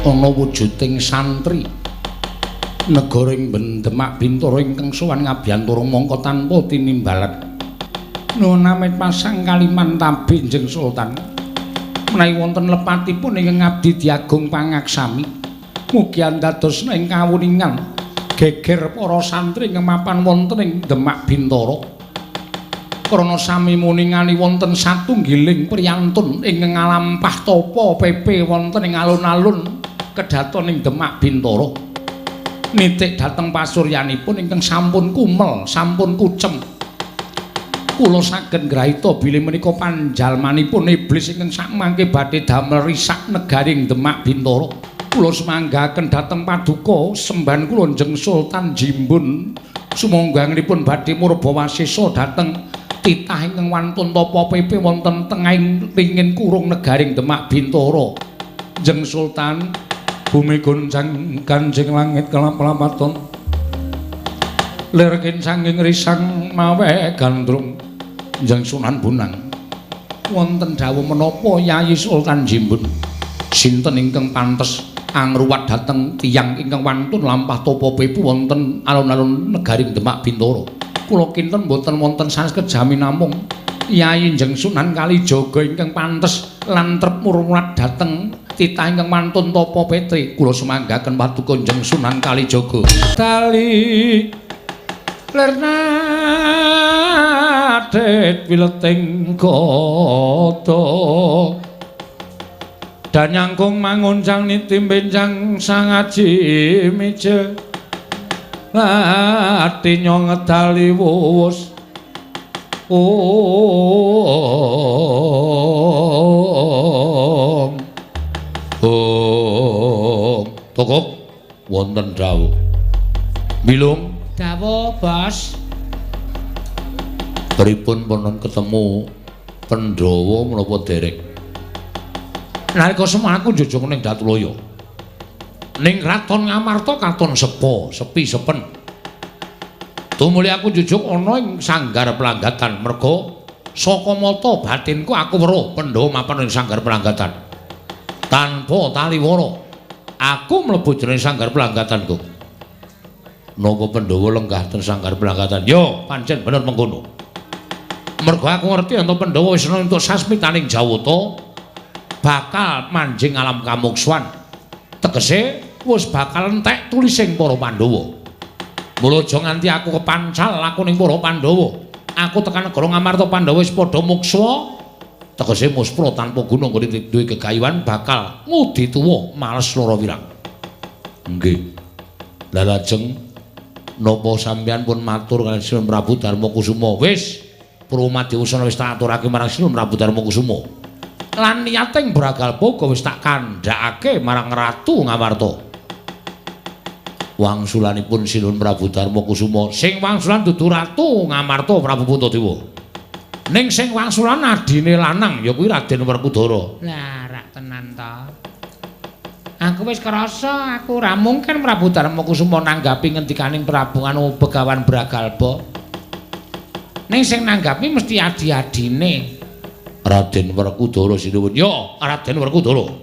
Ana wujuding santri negara ing Demak Bintara ingkang sowan ngabiyantara mangka tanpa tinimbalan. Nuwun amit pasang kaliman tabi Njeng Sultan. Menawi wonten lepatipun ingkang abdi diagung pangaksami, mugi andados ing kawuningan geger para santri ingkang mapan wonten ing Demak Bintara. Krana sami muningani wonten satunggiling priyantun ingkang ngalampah tapa pepe wonten ing alun-alun kedaton ing Demak Bintara. Nitik dhateng pasuryanipun ingkang sampun kumel, sampun kucem. Kula saged ngrahita bilih menika panjalmanipun iblis ingkang sakmangke badhe damel risak negaring Demak Bintara. Kula sumanggaken dhateng paduka semban kula Njeng Sultan Jimbun. Sumangga anggenipun badhe murba wasesa dhateng titah ingkang wantun tapa pepe wonten tengahing ringin kurung negaring Demak Bintara. Njeng Sultan, bumi goncang kanjeng langit kelap-lapaton. Lir kincanging risang mawe gandrung. Njeng Sunan Bonang, wonten dawuh menapa Yayi Sultan Jimbun? Sinten ingkang pantes angruwat dhateng tiyang ingkang wantun lampah tapa pepe wonten alun-alun negaring Demak Bintara? Kula kinten boten wonten sanes kejami namung Yayi Njeng Sunan Kalijaga ingkang pantes lan trep murwat dhateng titah ingkang wantun tapa petri. Kula sumanggaken paduka Njeng Sunan Kalijaga. Dali lernadet wileting gada danyangkung manguncang niti benjang sangaji mije lati nyong ngedali wus. Om Om Tokok wonten dawuh. Bilung dawuh, Bos. Pripun ponon ketemu Pandhawa menapa dereng? Nalika semana aku njujung ning Datulaya. Ning kraton Ngamarta katon sepo, sepi sepen. Tumuli aku njujuk ana ing sanggar pelanggatan merga saka mata batinku aku weruh Pandhawa mapan ing sanggar pelanggatan. Tanpa taliwara aku mlebu jroning sanggar pelanggatanku. Napa Pandhawa lenggah ten sanggar pelanggatan? Yo, pancen bener mengkono. Merga aku ngerti yen Pandhawa wis entuk sasmitaning Jawata bakal manjing alam kamuksuan. Tegese wis bakal entek tulising para Pandhawa. Mula aja nganti aku kepancal aku ning para Pandhawa. Aku tekan negara Ngamarta Pandhawa wis padha muksa. Tegese muspra tanpa guna nggone duwe gegayuhan bakal ngudi tuwa males lara wirang. Nggih. Lah lajeng napa sampeyan pun matur kaliyan Sinuwun Prabu Darma Kusuma? Wis, Purwamadiwusana wis tak aturake marang Sinuwun Prabu Darma Kusuma. Lan niating Bragalpa uga wis tak kandhakake marang Ratu Ngamarta. Wangsulanipun Sinuwun Prabu Darma Kusuma, sing wangsulan dudu Ratu Ngamarta Prabu Puntadewa. Ning sing wangsulan adine lanang ya kuwi Raden Werkudara. Lah rak tenan ta. Aku wis krasa aku ora mungkin Prabu Darma Kusuma nanggapi ngendikaning Prabu anu Begawan Bragalpa. Ning sing nanggapi mesti adi-adine. Raden Werkudara sinuwun. Ya, Raden Werkudara.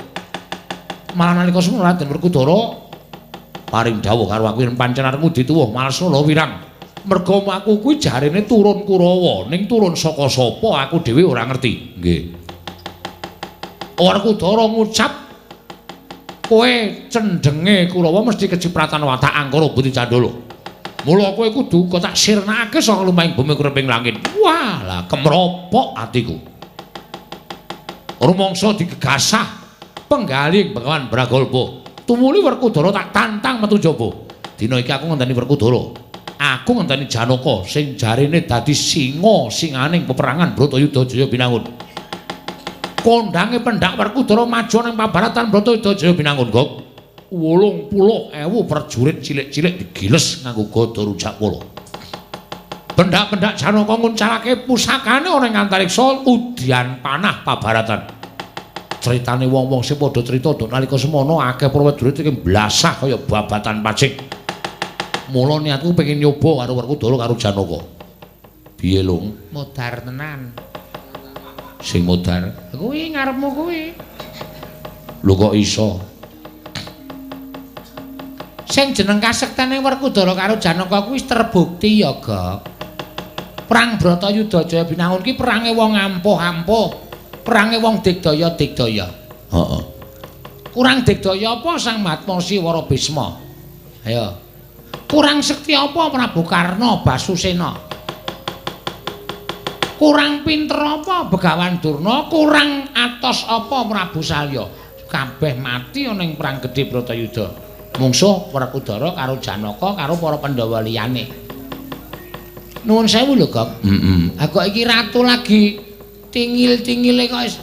Malah nalika semono Raden Werkudara paring dawuh karo aku yen pancen arep ngudi tuwuh males loro wirang. Merga aku kuwi jarene turun Kurawa, ning turun saka sapa aku dhewe ora ngerti. Nggih. Werkudara ngucap kowe cendhenge Kurawa mesti kecipratan watak angkara budi candala. Mula kowe kudu kok tak sirnakake saka lumahing bumi kureping langit. Wah, lah kemropok atiku. Rumangsa digegasah penggalih Begawan Bragalpa. Tumuli Werkudara tak tantang metu jaba. Dina iki aku ngenteni Werkudara. Aku ngenteni Janaka sing jarene dadi singa singaning peperangan Bratayuda Jaya Binangun. Kondhange pendak Werkudara maju ning pabaratan Bratayuda Jaya Binangun, Gok. 80.000 prajurit cilik-cilik digiles nganggo gada rujak pala. Pendak-pendak Janaka nguncalake pusakane ana ing antariksa udian panah pabaratan. Critane wong-wong sing padha crita dok nalika semono akeh prajurit iki blasah kaya babatan pacing. Mula niatku pengen nyoba karo Werkudara karo Janaka. Piye, Lung? Modar tenan. Sing modar kuwi ngarepmu kuwi. Lho kok iso? Sing jeneng kasektene Werkudara karo Janaka kuwi wis terbukti ya, Gok. Perang Bratayuda Jaya Binangun ki perange wong ampuh-ampuh, perange wong digdaya-digdaya. Heeh. Kurang digdaya apa Sang Mahatma Siwara Bisma? Ayo. Kurang sekti apa Prabu Karna Basusena? Kurang pinter apa Begawan Durna? Kurang atos apa Prabu Salya? Kabeh mati ana ing perang gedhe Bratayuda. Mungsuh Werkudara karo Janaka karo para Pandhawa liyane. Nuwun sewu lho, Gok. Heeh. Ha kok iki ratu lagi tingil-tingile kok wis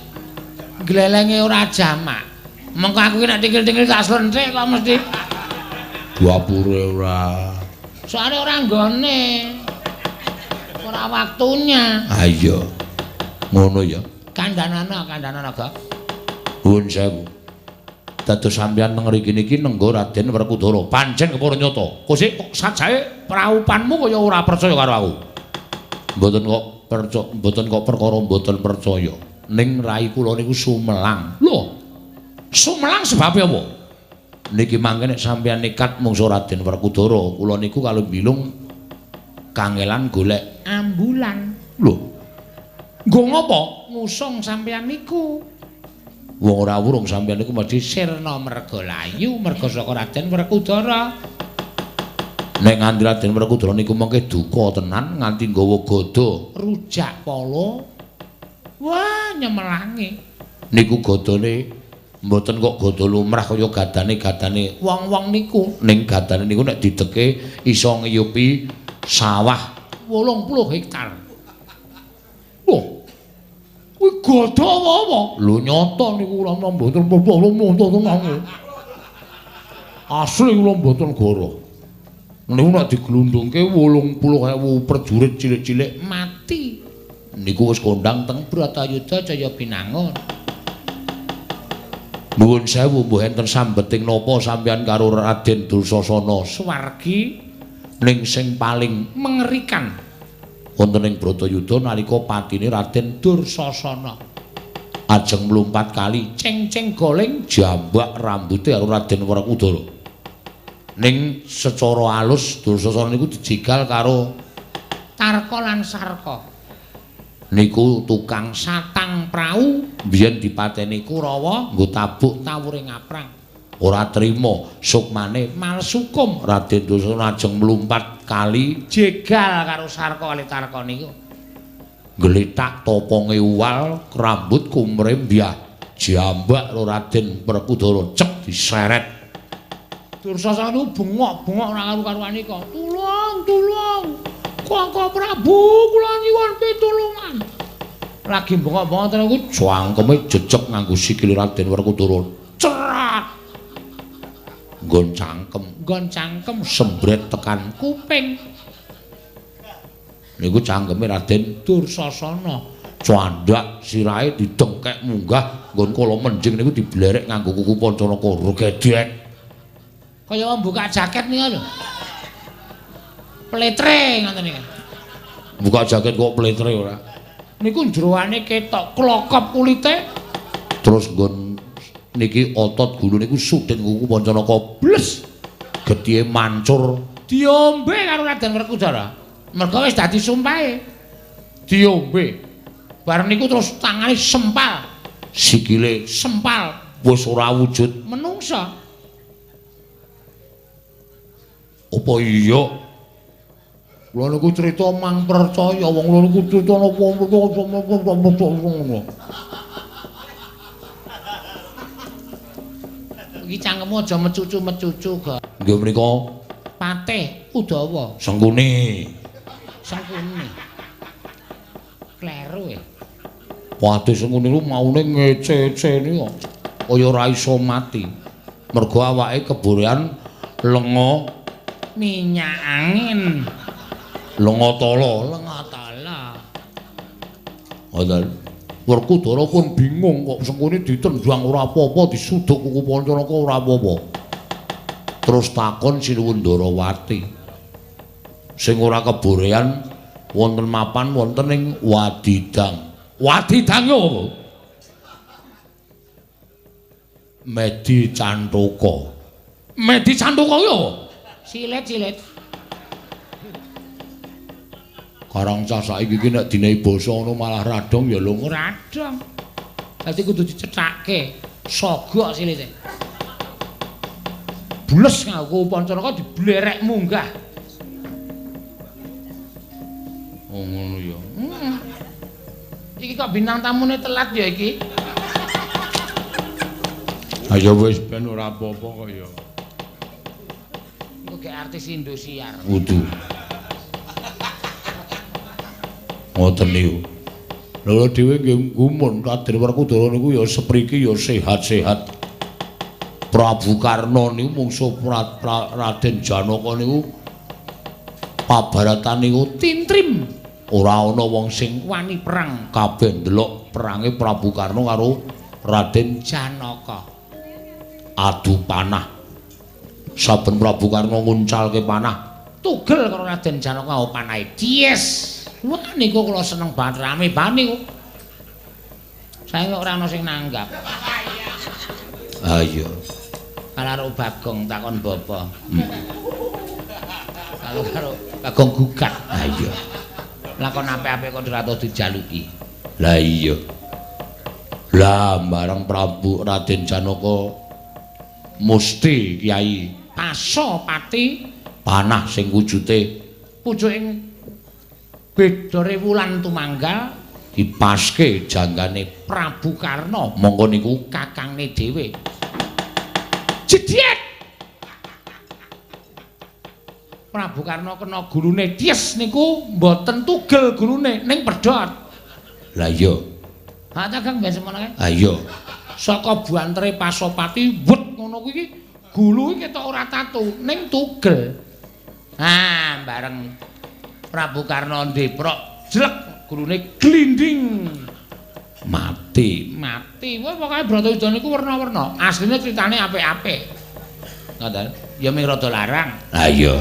glelenge ora jamak. Mengko aku ki nek tingil-tingil tak slenthik kok mesti dapure ora. Soale ora nggone. Ora waktunya. Ha iya. Ngono ya. Kandhanana, kandhanana, Gok. Nuwun sewu. Dados sampeyan teng mriki niki nenggo Raden Werkudara. Pancen kepara nyata. Kosik kok sajae praupanmu kaya ora percaya karo aku. Mboten kok percaya, mboten kok perkara mboten percaya. Ning rai kula niku sumelang. Lho. Sumelang sebabe apa? Niki mangke nek sampeyan nekat mungsu Raden Werkudara, kula niku kalau bilung kangelan golek ambulan. Lho. Nggo ngopo? Ngusung sampeyan niku. Wong ora wurung sampeyan niku mesti sirna merga layu merga saka Raden Werkudara. Nek nganti Raden Werkudara niku mengke duka tenan nganti nggawa gada rujak pala. Wah, nyemelangi. Niku gadane mboten kok gada lumrah kaya gadane-gadane wong-wong niku. Ning gadane niku nek dideke iso ngiyupi sawah 80 hektar. Wah. Kuwi gada apa-apa? Lho nyata niku kula mboten tenan. Asli kula mboten goro. Niku nek diglundungke 80.000 prajurit cilik-cilik mati. Niku wis kondang teng Bratayuda Jaya Binangun. Nuwun sewu mbuh enten sambeting napa sampeyan karo Raden Dursasana swargi ning sing paling mengerikan wonten ing Bratayuda nalika patine Raden Dursasana ajeng mlumpat kali ceng-ceng goling jambak rambute karo Raden Werkudara. Ning secara alus Dursasana niku dijegal karo Tarka lan Sarka. Niku tukang satang prau biyen dipateni Kurawa nggo tabuk tawure ngaprang. Ora trima sukmane malsukum. Raden Dursasana ajeng mlumpat kali jegal karo Sarka kali Tarka niku. Glethak toponge uwal rambut kumrembyah jambak karo Raden Werkudara cek diseret. Dursasana niku bengok-bengok ora karu-karuane kok. Tulung, tulung. Koko Prabu kula nyuwun pitulungan. Lagi bengok-bengok terus niku cangkeme jejeg nganggo sikile Raden Werkudara. Cerat. Nggon cangkem, nggon cangkem sembret tekan kuping. Niku cangkeme Raden Dursasana. Candhak sirahe didengkek munggah nggon kala menjing niku diblerek nganggo kuku Pancanaka regedhek. Kaya wong buka jaket niku lho. Pletre ngoten niku. Buka jaket kok pletre ora. Niku jeroane ketok klokop kulite. Terus nggon niki otot gulu niku sudin kuku Pancanaka bles. Gethihe mancur diombe karo Raden Werkudara. Mergo wis dadi sumpahe. Diombe. Bareng niku terus tangane sempal, sikile sempal, wis ora wujud menungsa. Apa iya? Kula niku crita mang percaya wong kula niku crita napa ngono. Iki cangkemmu aja mecucu-mecucu, Gok. Nggih mriku Patih Udawa. Sengkuni. Sengkuni. Kleru e. Patih Sengkuni niku maune ngece-ece niku kaya ora iso mati. Mergo awake keborean lenga minyak angin. Lenga tala, lenga tala. Ngoten. Werkudara pun bingung kok Sengkuni ditendang ora apa-apa, disuduk kuku Pancanaka ora apa-apa. Terus takon Sinuwun Ndarawati. Sing ora keborean wonten mapan wonten ing Wadidang. Wadidang yo apa? Medi Cantaka. Medi Cantuka kuwi apa? Silit-silit. Karang cah saiki iki nek dinehi basa ngono malah radong ya lho. Radong. Dadi kudu dicethake. Sogok silite. Bles nganggo Pancaraka diblerek munggah. Oh ngono ya. Iki kok bintang tamune telat ya iki. Ayo wis ben ora apa-apa kok ya. Iku gek artis Indosiar. Kudu. Ngoten niku. Lha dhewe nggih gumun Raden Werkudara niku ya sepriki ya sehat-sehat. Prabu Karna niku mungsuh Raden Janaka niku pabaratan niku tintrim. Ora ana wong sing wani perang. Kabeh ndelok perange Prabu Karna karo Raden Janaka. Adu panah. Saben Prabu Karna nguncalke panah, tugel karo Raden Janaka panahe. Yes. Wah niku kula seneng banget rame banget niku. Saiki kok ora ana sing nanggap. Ha iya. Karo Bagong takon bapa. Kalau karo Bagong gugat. Ha iya. Lakon apik-apik kok ora tau dijaluki. Lah iya. Lah bareng Prabu Raden Janaka musti Kyai Pasopati panah sing wujute pucuking bedore wulan tumanggal dipaske janggane Prabu Karna mongko niku kakangne dhewe. Jediet. Prabu Karna kena gulune ties niku mboten tugel gulune ning pedhot. Lah iya. Ha ta Kang ben semono kae. Ha iya. Saka buantere Pasopati wet ngono kuwi iki gulu iki ketok ora tatu ning tugel. Ha bareng Prabu Karna ndeprok jlek gulune glinding mati. Mati. Wah pokoke Bratayuda niku werna-werna. Asline critane apik-apik. Ngoten. Ya mung rada larang. Ha iya.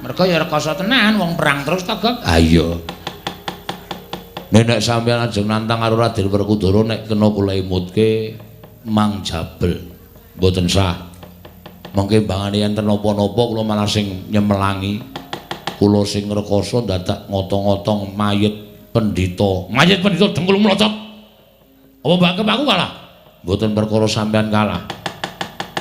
Mergo ya rekoso tenan wong perang terus to, Gong. Ha iya. Nek sampeyan ajeng nantang karo Raden Werkudara nek kena kula emutke Mang Jabel. Mboten sah. Mengke mbangane enten napa-napa kula malah sing nyemelangi. Kula sing rekoso dadak ngotong-ngotong mayit pendhita. Mayit pendhita dengkul mlocot. Apa mbak aku kalah? Mboten perkara sampeyan kalah.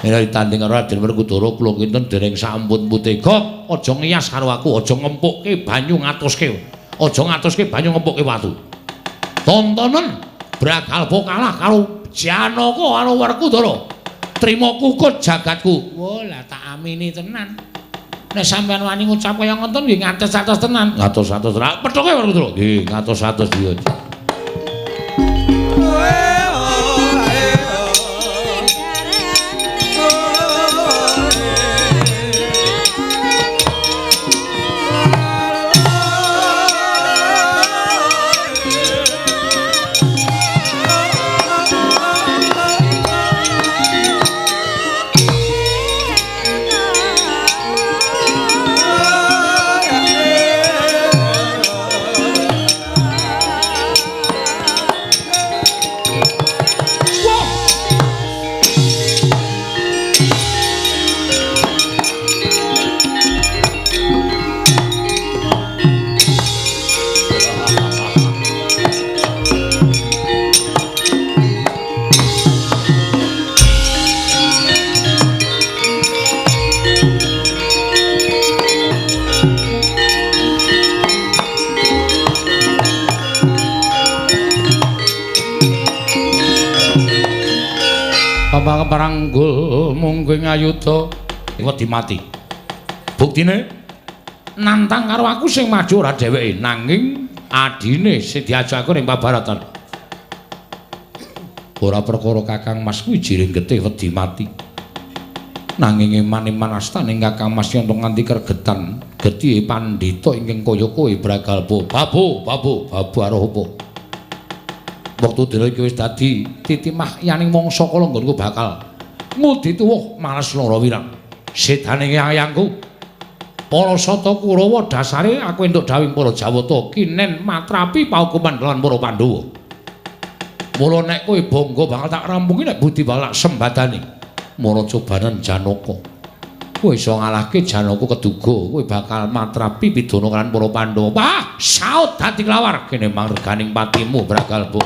Nek ditanding karo Raden Werkudara kula kinten dereng sampun-putih. Gok, aja ngiyas karo aku, aja ngempukke banyu ngatuske. Aja ngatuske banyu ngempukke watu. Tontonen Bragalpa kalah karo Janaka karo Werkudara. Trima kukut jagatku. Wah, lah tak amini tenan. Nek sampeyan wani ngucap kaya ngoten nggih ngatos-atos tenan. Ngatos-atos. Lah pethuke Werkudara. Nggih, ngatos-atos iya. Paranggul munggo ngayuda wedi mati. Buktine nantang karo aku sing maju ora dheweke nanging adine sing diajak aku ning pabaratan. Ora perkara Kakang Mas kuwi jiring getih wedi mati. Nanging eman-eman astaning Kakang Mas yen nganti kergetan getihe pandhita ingkang kaya kowe Bragalpa. Babu, babu, babu aruh apa? Wektu dina iki wis dadi titimah yaning mangsa kala nggonku bakal ngudi tuwuh males lara wirang. Sedane yayangku para sata Kurawa dasare aku entuk dawuhing para Jawata kinen matrapi paukuman lawan para Pandhawa. Mula nek kowe bangga bakal tak rampungi nek budi bakal tak sembadani. Mara cobanen Janaka. Kowe iso ngalahke Janaka keduga, kowe bakal matrapi pidana kan para Pandhawa. Wah, saut dadi klawar kene mangreganing patimu Bragalba.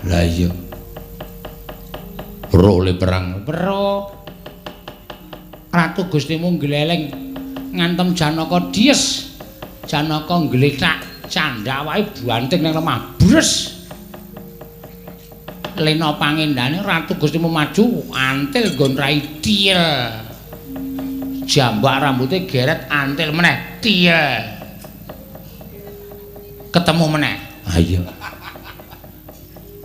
Lah iya. Weruh le perang. Weruh. Ratu Gustimu ngleleng ngantem Janaka dies. Janaka nglethak candhak wae banting ning lemah. Bres. Lena pangendane Ratu Gustimu maju antil nggon rai tiel. Jambak rambute geret antil meneh tiel. Ketemu meneh. Ha iya.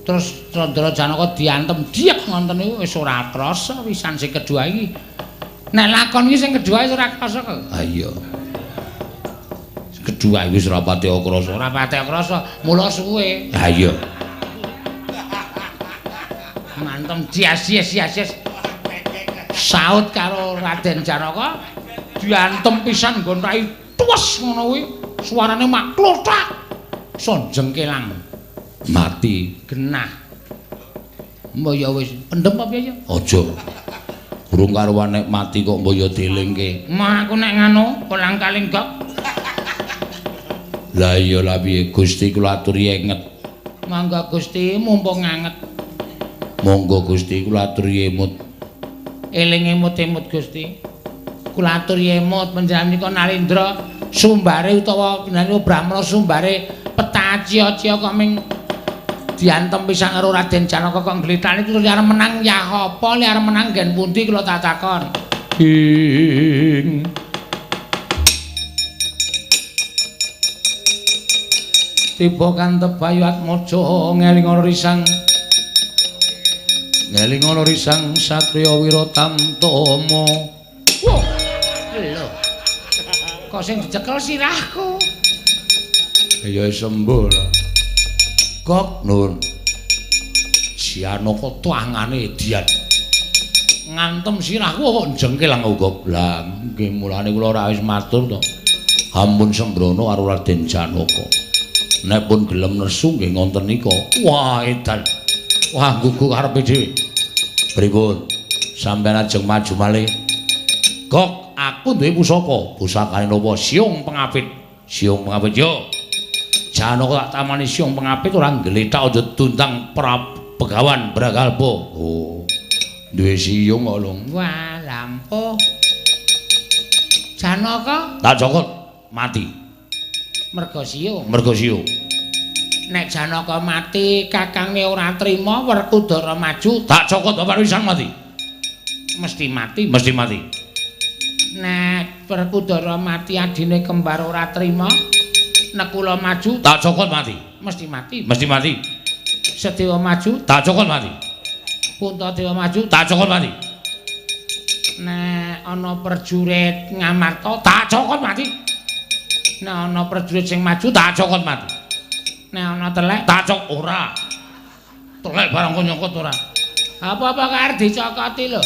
Terus Candra Janaka diantem diek ngoten niku wis ora krasa pisan sing kedua iki. Nek lakon iki sing kedua wis ora krasa kok. Ha iya. Kedua iki wis ora pati krasa. Ora pati krasa, mula suwe. Ha iya. Mantem dias-dias. Saut karo Raden Janaka diantem pisan nggon rai tuwes ngono kuwi. Suarane mak klothak. Sonjeng kelang. Mati genah. Mbok ya wis pendem apa piye ya? Aja. Burung karuan nek mati kok mbok ya dielingke. Mah aku nek nganu kolang kaling gok. Lah iya lah piye Gusti kula aturi enget. Mangga Gusti mumpung anget. Monggo Gusti kula aturi emut. Eling emut-emut Gusti. Kula aturi emut panjenengan menika Narendra Sumbare utawa panjenengan Brahmana Sumbare petacia-cia kok ming diantem pisan karo Raden Janaka kok nglitani terus arep menang ya apa li arep menang nggen pundi kula tak takon. Ing tiba kantep Bayu Atmaja ngeling ana risang. Ngeling ana risang satriya Wiratamtama. Wah. Lho. Kok sing dicekel sirahku? Ya sembuh lah. Gok nun. Janaka tangane edian. Ngantem sirahku kok jengkel uga. Lah nggih mulane kula ora wis matur to. Ampun sembrono karo Raden Janaka. Nek pun gelem nesu nggih ngonten nika. Wah edan. Wah gugu karepe dhewe. Pripun? Sampeyan ajeng maju malih. Gok, aku duwe pusaka. Pusakane napa? Siung pengapit. Siung pengapit yo. Janaka tak tamani siung pengapit ora nggletak aja dundang Begawan Bragalpa. Oh. Duwe siung kok lho. Wah, lampuh. Janaka tak cokot mati. Mergo siung. Mergo siung. Nek Janaka mati, kakangne ora trima, Werkudara maju, tak cokot bapak wisan mati. Mesti mati, mesti mati. Nek Werkudara mati, adine kembar ora trima, Nekula maju, tak cokot mati. Mesti mati, mesti mati. Sedewa maju, tak cokot mati. Puntadewa maju, tak cokot mati. Nek ana prajurit Ngamarta, tak cokot mati. Nek ana prajurit sing maju, tak cokot mati. Nek ana telek, tak cok ora. Telek barang kok nyokot ora. Apa-apa kok arep dicokoti lho.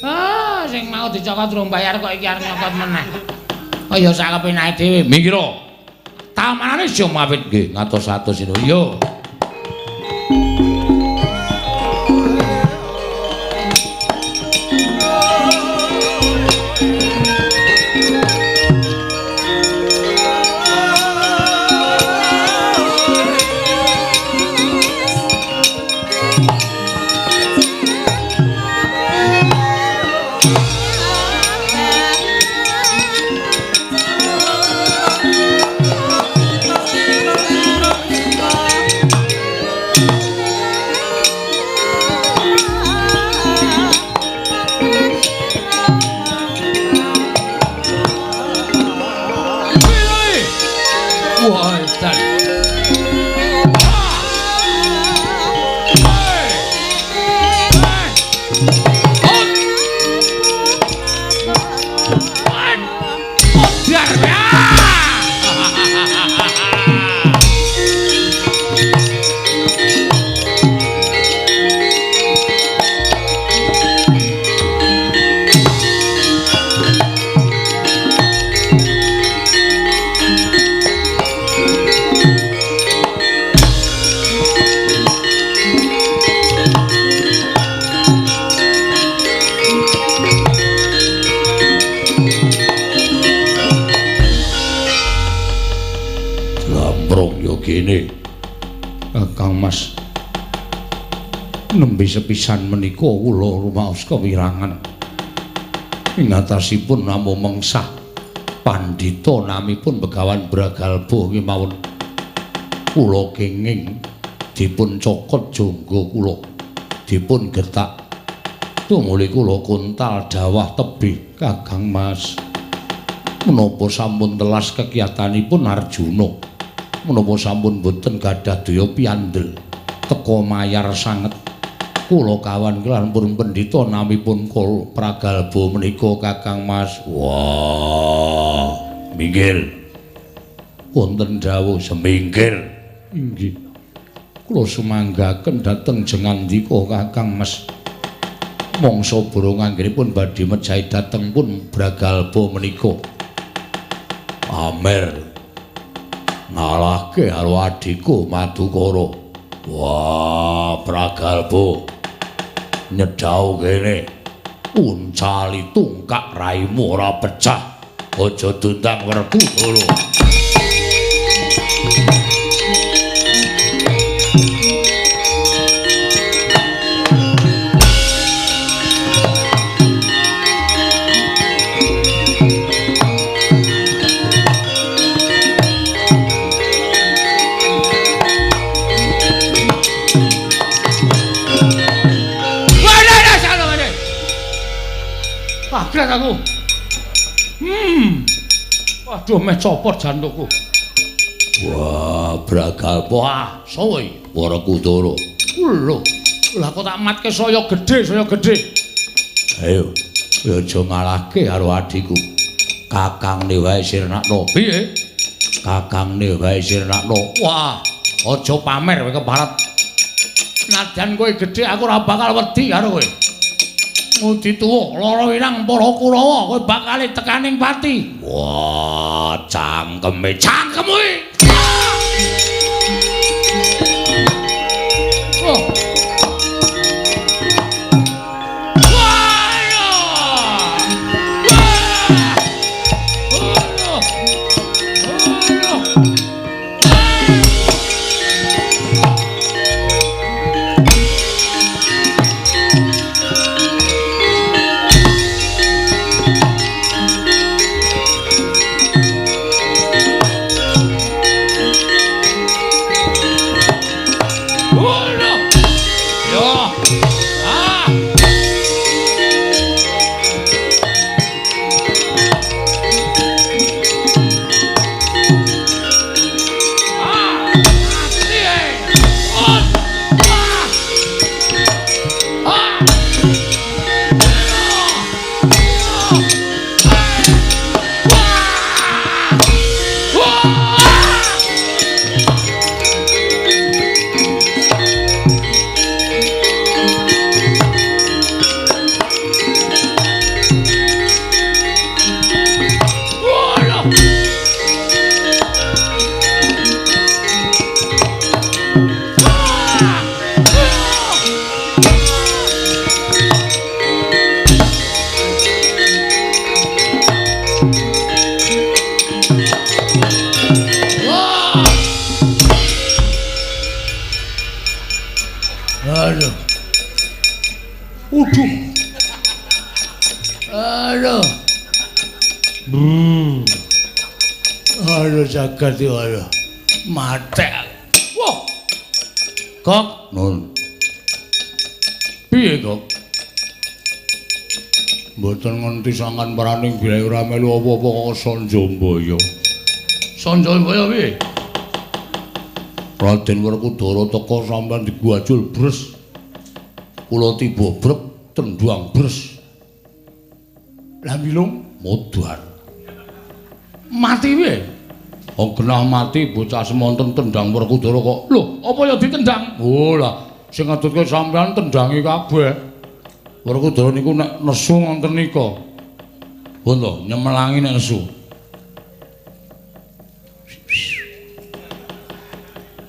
Ah, sing mau dicokot rung bayar kok iki arep nyokot meneh. Oh ya sak kepenake dhewe. Minggiro. Tamanane siung mawit nggih ngatos-atos ini. Yo. Kakang Mas, nembe sepisan menika kula rumaos kewirangan ing atasipun namung mengsah pandhita namipun Begawan Bragalpa kemawon. Kula kenging dipun cokot jangga kula, dipun getak tumuli kula kuntal dawah tebih. Kakang Mas, menapa sampun telas kekiyatanipun Arjuna? Menapa sampun boten gadah daya piandel teka mayar sanget kula kawan kelan pun pendhita namipun Kala Pragalba menika. Kakang Mas, wah, minggir. Wonten dawuh semingkir. Inggih, kula sumanggaken dhateng jengandika Kakang Mas. Mangsa burung anggenipun badhe mejahi dhateng pun Bragalba menika. Amer ngalahke karo adhiku Madukara. Wah, Pragalba nyedhau kene. Uncali tungkak raimu ora pecah. Aja dundang Werkudara. Kaget aku. Waduh, meh copot jantungku. Wah, Bragalpa. Wah, sawa iki Werkudara. Lho, lah kok tak matke saya gedhe, saya gedhe. Ayo, aja ngalahke karo adhiku. Kakangne wae sirnakno. Piye? Kakangne wae sirnakno. Wah, aja pamer kowe keparat. Nadyan kowe gedhe aku ora bakal wedi karo kowe. Ngudi tuwa lara wirang para Kurawa kowe bakal tekaning pati. Wah, cangkeme cangkem kuwi. Oh. Jagat ya matek. Wah. Kok nun. Piye kok? Mboten ngenti sangkan paraning bilih ora melu apa-apa kok Sanjambaya. Sanjambaya piye? Raden Werkudara teka sampean diguajul bres. Kula tiba brek tendang bres. Lah milung modar. Mati piye? Oh genah mati bocah semonten tendang Werkudara kok. Lho, apa ya ditendang? Oh lah, sing ngadutke sampean tendangi kabeh. Werkudara niku nek nesu ngoten nika. Pun to, nyemelangi nek nesu.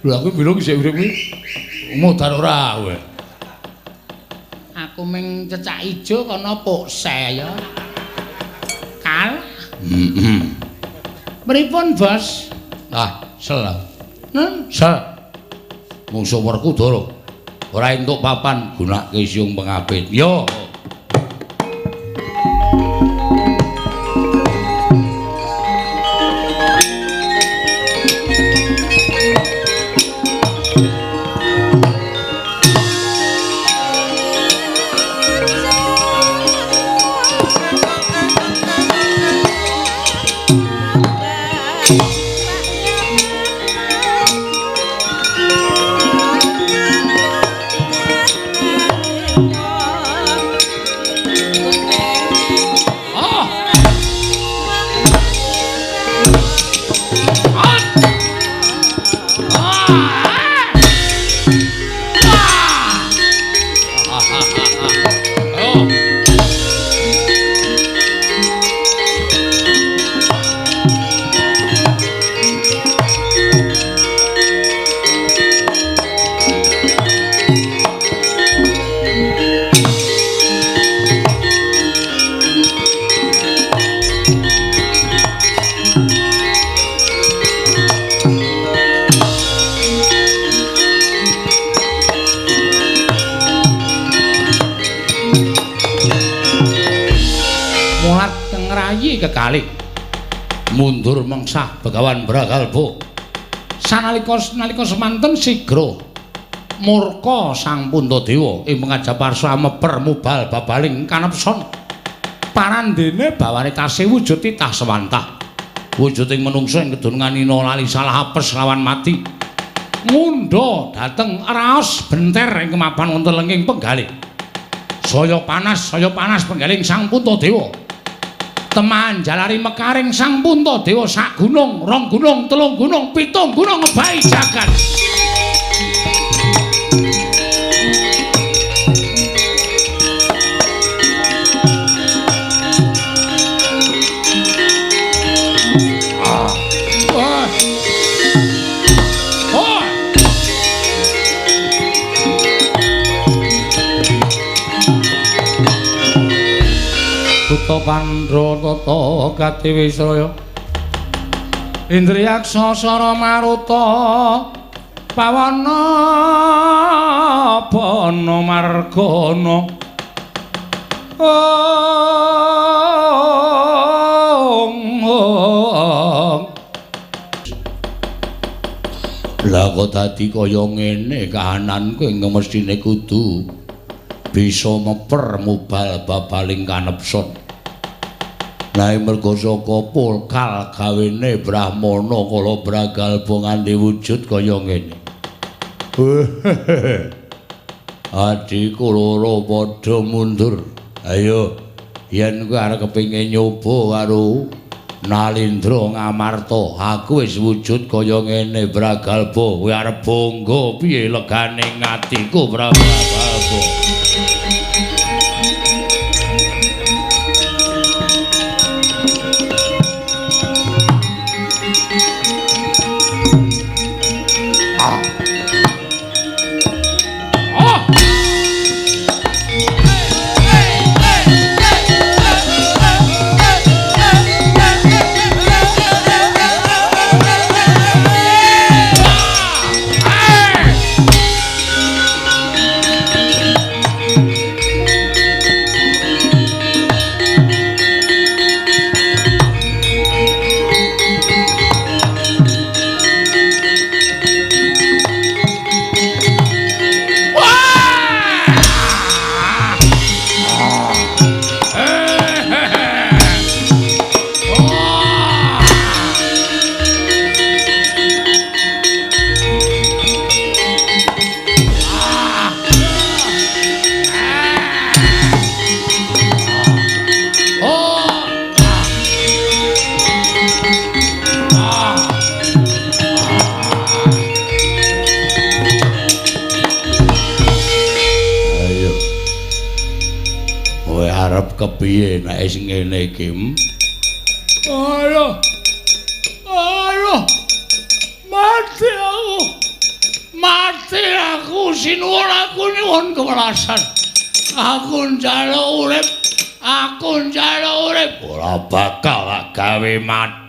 Lho aku bilung isih urip kuwi. Modar ora kowe. Aku ming cecak ijo kono pokse ya. Kalah. Heeh. Pripun, Bos? Ah, sel. Nun, sel. Mungsuh Werkudara ora entuk papan gunake siung pengapit. Yo. Kekali mundur mengsah Begawan Bragalba. Sanalika nalika semanten sigra murka Sang Puntadewa ing pengajaparsa ameper mubal babaling kanepson. Parandene bawane tasih wujud titah sewantah. Wujuding menungsa ing kedun nganina lali salah apes lawan mati. Ngundha dhateng raos benter ing kemapan wonten lenging penggalih. Saya panas penggaling Sang Puntadewa. Teman jalari mekaring Sang Puntadewa sak gunung, rong gunung, telung gunung, pitung gunung ngebahi jagat. Tata Pandra tata gati wisraya Indriyaksa sara maruta pawana bana margana ong. Lah kok dadi kaya ngene kahananku ing mestine kudu bisa meper mubal babaling kanepson. Lah merga saka pokal gawene Brahmana kala Bragalba nganti wujud kaya ngene. Adhiku loro padha mundur. Ayo yen kowe arep kepengin nyoba karo Nalindra Ngamarta, aku wis wujud kaya ngene Bragalba, kowe arep bangga piye legane atiku Bragalba. Kepiye nek wis ngene iki? Aduh. Aduh. Mati aku. Mati aku sinuwun aku nyuwun kewelasan. Aku njaluk urip. Aku njaluk urip. Ora bakal tak gawe mati.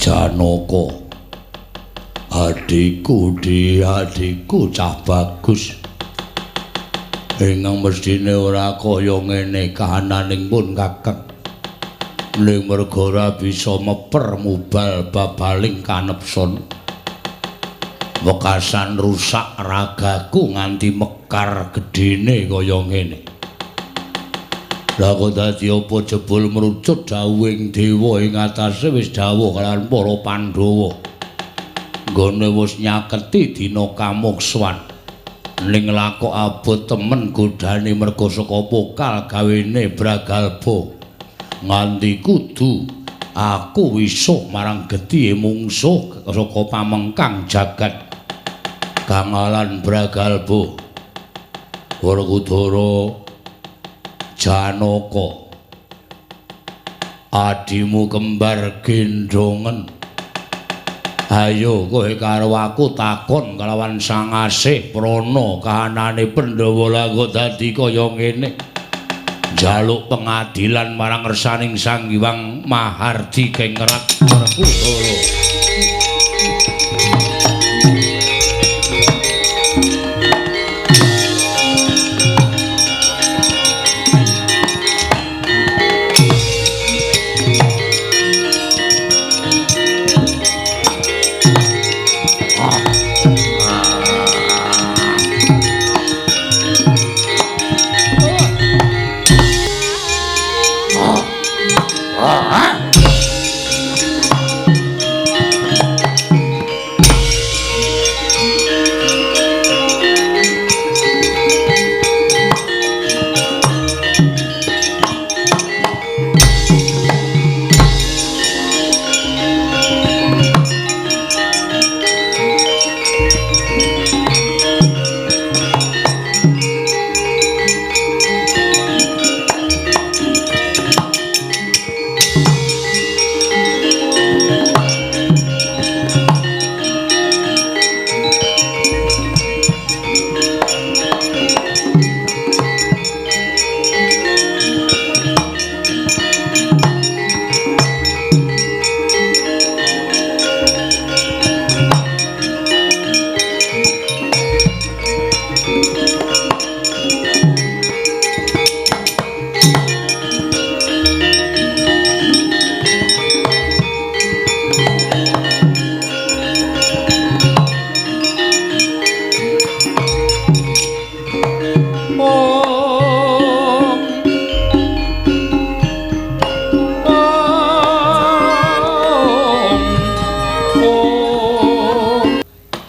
Janaka, adhiku di adhiku cah bagus. Ingkang mestine ora kaya ngene kahananing pun kakang. Ning merga ora bisa meper mubal babaling kanepson. Wekasan rusak ragaku nganti mekar gedene kaya ngene. Lah kok dadi apa jebul mrucut dawuhing dewa ing atase wis dawuh kalawan para Pandhawa. Nggone wis nyaketi dina kamukswan. Ning lakok abot temen godane merga saka pokal gawene Bragalba. Nganti kudu aku wisuh marang getih mungsuh saka pamengkang jagat. Kangalan Bragalba. Werkudara Janaka, adimu kembar gendongen. Ayo kowe karo aku takon kalawan Sang Asih Prana kahanane Pandhawa lah kok dadi kaya ngene. Njaluk pengadilan marang ngersaning Sang Hyang Mahardi Kengrat Werkudara.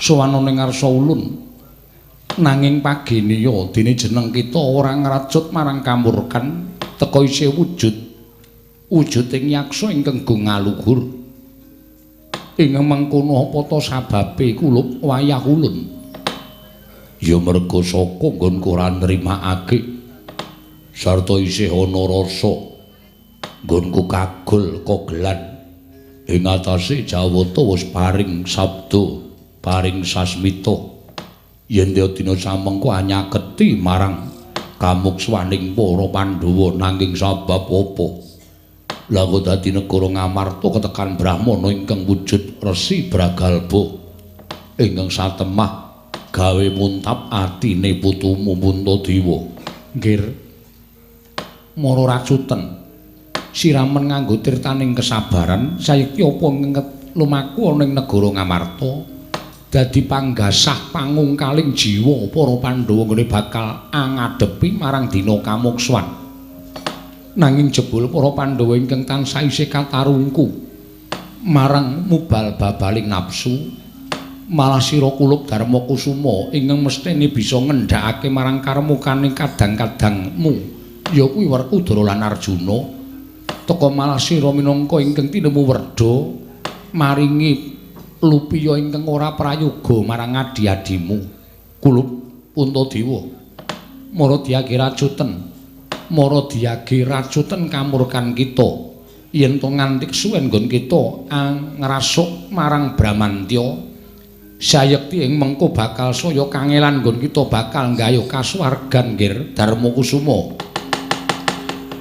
Sowan ning ngarsa ulun. Nanging pageniya dene jeneng kita ora ngracut marang kamurkan teka isih wujud wujuding yaksa ingkang gung ngaluhur. Ing mengkono apa ta sababe kulup wayah ulun? Ya merga saka nggonku ora nrimakake sarta isih ana rasa nggonku kagol kogelan ing atase Jawata wis paring sabda paring sasmita yen dina samengko anyaketi marang kamukswaning para Pandhawa nanging sabab apa lha kok dadi negara Ngamarta ketekan brahmana ingkang wujud Resi Bragalba ingkang satemah gawe muntap atine putumu Puntadewa. Nggir mara racuten siramen nganggo tirtaning kesabaran sayekti apa lumaku ana ing negara Ngamarta dadi panggasah pangungkaling jiwa para Pandhawa nggone bakal angadepi marang dina kamukswan. Nanging jebul para Pandhawa ingkang tansah isih katarungku marang mubal babaling nafsu malah sira kulup Darma Kusuma ingkang mesthene bisa ngendhakake marang karmukane kadang-kadangmu ya kuwi Werkudara lan Arjuna teka malah sira minangka ingkang tinemu werda maringi lupiya ingkang ora prayoga marang adi-adimu. Kulup Puntadewa mara diage racuten mara diage racuten kamurkan kita yen to nganti kesuwen nggon kita ngrasuk marang Bramantya sayekti ing mengko bakal saya kangelan nggon kita bakal nggayuh kasuwargan nggir Darma Kusuma.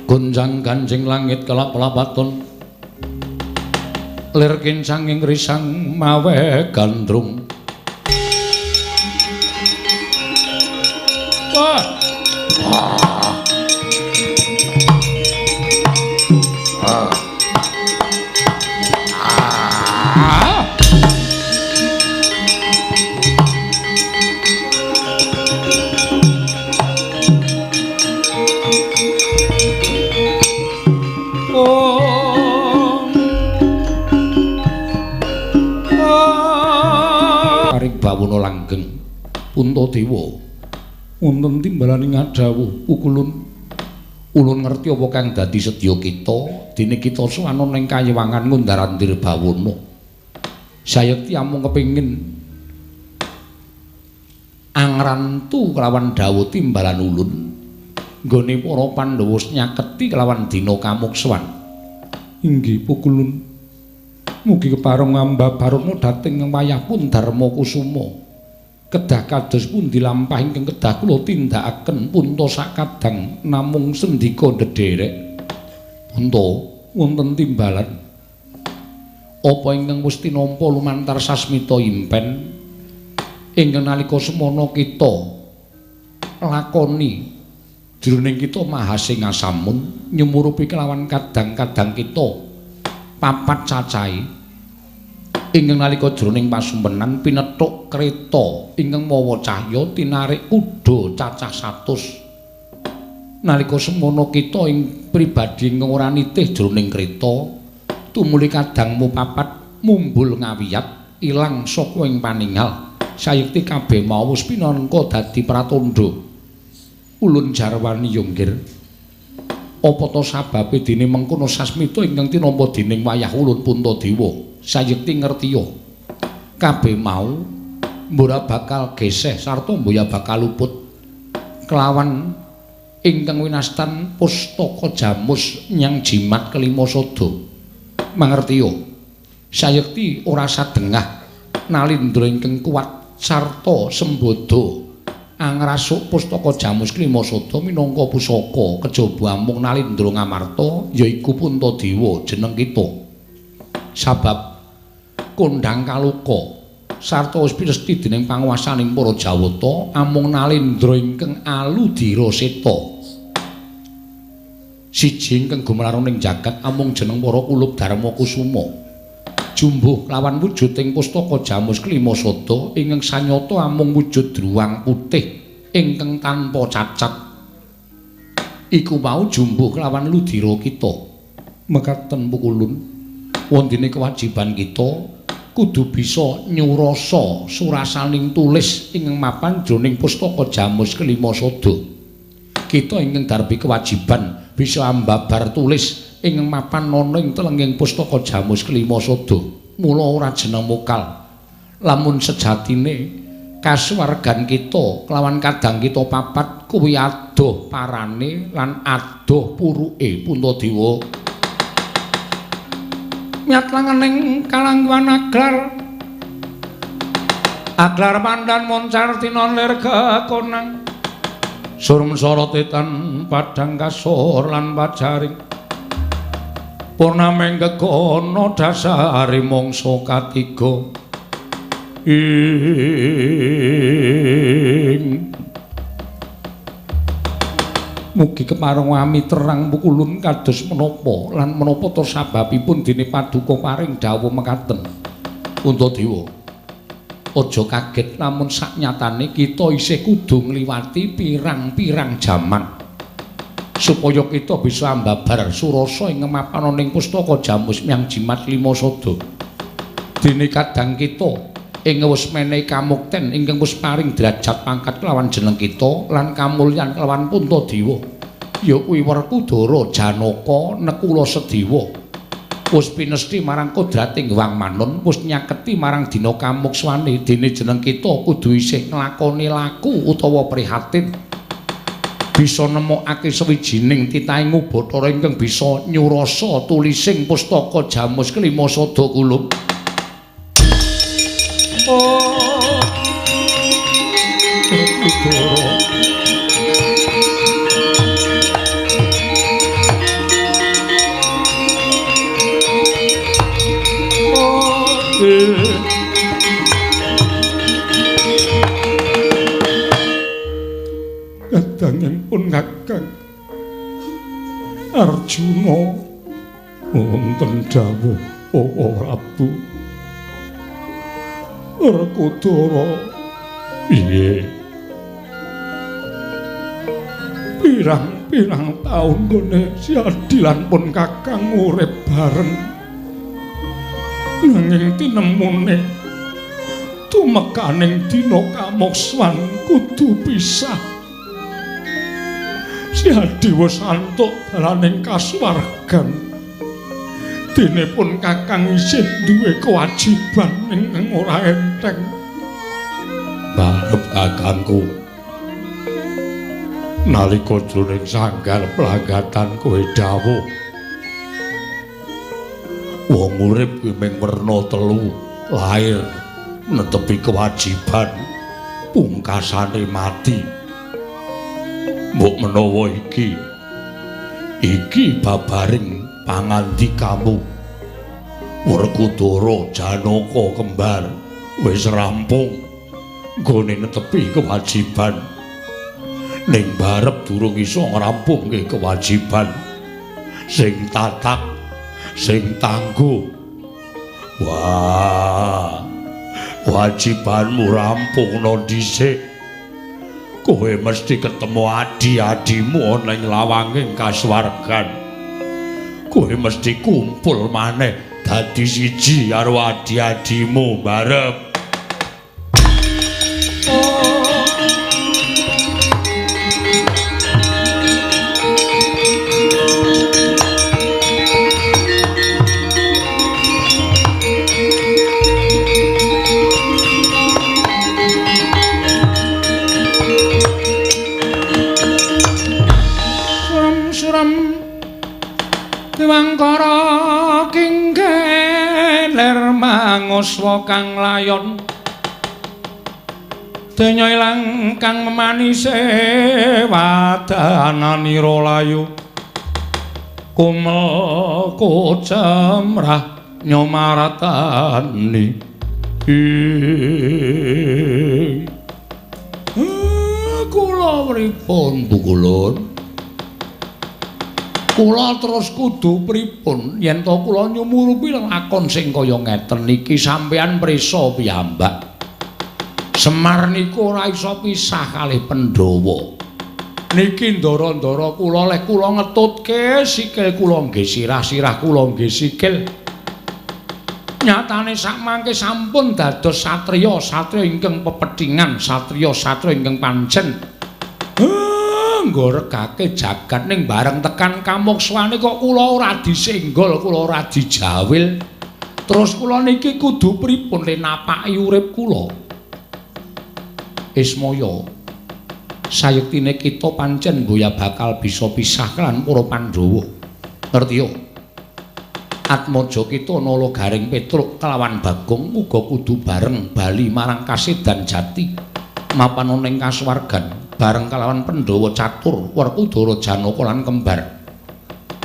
Gonjang ganjing langit kelap-lapaton lir kincanging risang mawe gandrung. Wah. Bawono langgeng Puntadewa wonten timbalane ngadhawuh pukulun ulun ngerti apa kang dadi sedya kita dene kita sowan ning kayewangan ngundar-andir bawono sayekti amung kepengin angrantu kelawan dawuh timbalan ulun nggone para Pandhawa nyaketi kelawan dina kamukswan. Inggih pukulun mugi kepareng ngambabarana dhateng wayah pun Darma Kusuma kedah kados pundi lampah ingkang kedah kula tindakaken punta sakadang namung sendika ndederek. Punta wonten timbalan apa ingkang wis tinampa lumantar sasmita impen ingkang nalika semana kita lakoni jroning kita mahasingasamun nyumurupi kelawan kadang-kadang kita papat cacahe ingkang nalika jroning pasumpenan pinethuk kreta ingkang mawa cahya tinarik kuda cacah 100 nalika semana kita ing pribadi ingkang ora nitih jroning kreta tumuli kadangmu papat mumbul ngawiyat ilang saka ing paningal sayekti kabeh mau wis pinangka dadi pratandha. Ulun jarwani yo nggir apa ta sababe dene mengkono sasmita ingkang tinampa dening wayah ulun Puntadewa sayekti ngertiya kabeh mau mbora bakal geseh sarta mboya bakal luput kelawan ingkang winastan pustaka jamus nyang jimat kelima sada. Mangertiya sayekti ora sadengah nalindra ingkang kuat sarta sembada angrasuk pustaka jamus kelima sada minangka pusaka kejaba amung nalindra Ngamarta yaiku Puntadewa jeneng kita. Sabab kondhang kaloka sarta wis piresthi dening panguwasaning para Jawata amung nalindra ingkang aludira seta. Siji ingkang gumelar ning jagat amung jeneng para kulup Darma Kusuma. Jumbuh lawan wujuding pustaka jamus kelima sada ingkang sanyata amung wujud druwang putih ingkang tanpa cacat. Iku mau jumbuh kelawan ludira kita. Mekaten pukulun wondene kewajiban kita kudu bisa nyurasa surasaning tulis ingkang mapan jroning pustaka Jamus Kelima Sada. Kita ingkang darbi kewajiban bisa ambabar tulis ingkang mapan ana ing telenging pustaka Jamus Kelima Sada. Mula ora jeneng mokal. Lamun sejatine kasuwargan kita kelawan kadang kita papat kuwi adoh parane lan adoh puruke Puntadewa. Miat langening kalangguhan aglar aglar pandan moncar tinon lir kekonang surem sorot etan padang kasor lan pajaring purnameng gegono dasare mangsa katiga ing mugi kepareng ami terang pukulun kados menapa lan menapa ta sababipun dene paduka paring dawuh mekaten. Puntadewa, aja kaget lamun saknyatane kita isih kudu ngliwati pirang-pirang jaman supaya kita bisa ambabar surasa ing mapan ning pustaka Jamus Miang Jimat Lima Sada. Dene kadang kita ing wis menehi kamukten ingkang wis paring derajat pangkat kelawan jeneng kita lan kamulyan kelawan Puntadewa ya kuwi Werkudara Janaka Nekula Sedewa wis pinesti marang kodrating Hyang Manun wis nyaketi marang dina kamukswane dene jeneng kita kudu isih nglakoni laku utawa prihatin bisa nemokake sawijining titahing ubathara ingkang bisa nyurasa tulising pustaka Jamus Kelima Sada kulub. Oh, kadangipun Kakang Arjuna wonten dawuh Prabu Werkudara. Piye pirang-pirang taun nggone siadilan pun Kakang urip bareng nanging tinemune tumekaning dina kamokswan kudu pisah. Siadi wis antuk dalaning kasuwargan dene pun Kakang isih duwe kewajiban ingkang ora enteng. Barep Kakangku nalika jroning sanggar planggatan kowe dawuh wong urip kuwi mung werna telu, lair, netepi kewajiban, pungkasane mati. Mbok menawa iki iki babaring pangandikamu Werkudara Janaka kembar wis rampung nggone netepi kewajiban ning barep durung iso ngrampungke kewajiban sing tatak sing tangguh. Wah, kewajibanmu rampungno dhisik, kowe mesti ketemu adi-adimu ana ing lawanging kasuwargan. Kowe mesti kumpul maneh dadi siji karo adi-adimu barep. Suram-suram Dewangkara kinggeler manguswa kang layon denya ilang kang memanise wadananira layu kumel kocemrah nyomaratani. Kula pripun Bukulun? Kula terus kudu pripun yen to kula nyumurupi lakon sing kaya ngeten iki sampeyan prisa piyambak. Semar niku ora iso pisah kalih Pandhawa. Niki ndara-ndara kula leh kula ngetutke sikil kula nggih sirah-sirah kula nggih sikil. Nyatane sakmangke sampun dados satriya, satriya ingkang pepethingan, satriya-satriya ingkang pancen nggoregake jagat ning bareng tekan kamokswane kok kula ora disenggol, kula ora dijawil. Terus kula niki kudu pripun le napaki urip kula? Ismaya, sayektine kita pancen mboya bakal bisa pisah lan para Pandhawa. Ngerti yo? Atmaja kita Nala Garing Petruk kelawan Bagong uga kudu bareng bali marang Kasedan Jati. Mapan ana ing kasuwargan bareng kalawan Pandhawa Catur, Werkudara Janaka lan kembar.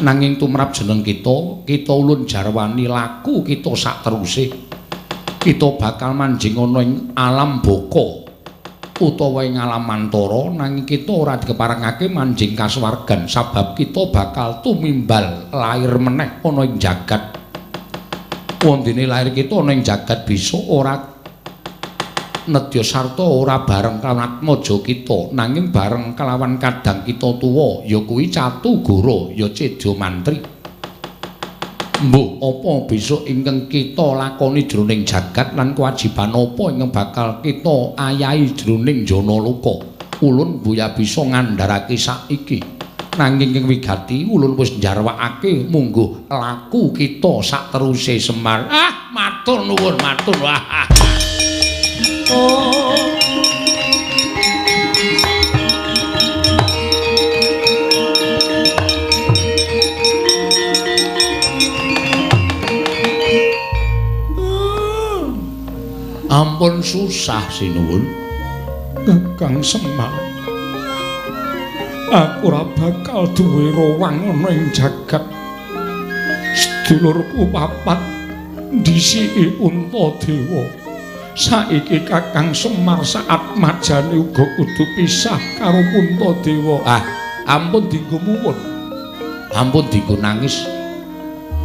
Nanging tumrap jeneng kita, kita ulun jarwani laku kita sakteruse. Kita bakal manjing ana ing alam baka utawa ing alam mantara, nanging kita ora dikeparengake manjing kasuwargan sabab kita bakal tumimbal lair meneh ana ing jagat. Wondene lair kita ana ing jagat bisa ora nedya sarta ora bareng kalawan atmaja kita, nanging bareng kalawan kadang kita tuwa, ya kuwi Catugara, ya Cedya Mantri. Mbuh apa besok ingkang kita lakoni jroning jagat lan kewajiban apa ingkang bakal kita ayahi jroning jana loka. Ulun mbuya bisa ngandharake saiki, nanging ing wigati ulun wis njarwakake mungguh laku kita sakteruse Semar. Ah, matur nuwun, matur. Wah. Oh. Ampun susah sinuwun Kakang Semar, aku ora bakal duwe rowang ana ing jagat. Sedulurku papat ndhisiki Puntadewa. Saiki Kakang Semar saat majane uga kudu pisah karo Puntadewa. Ah, ampun dienggo muwun, ampun dienggo nangis.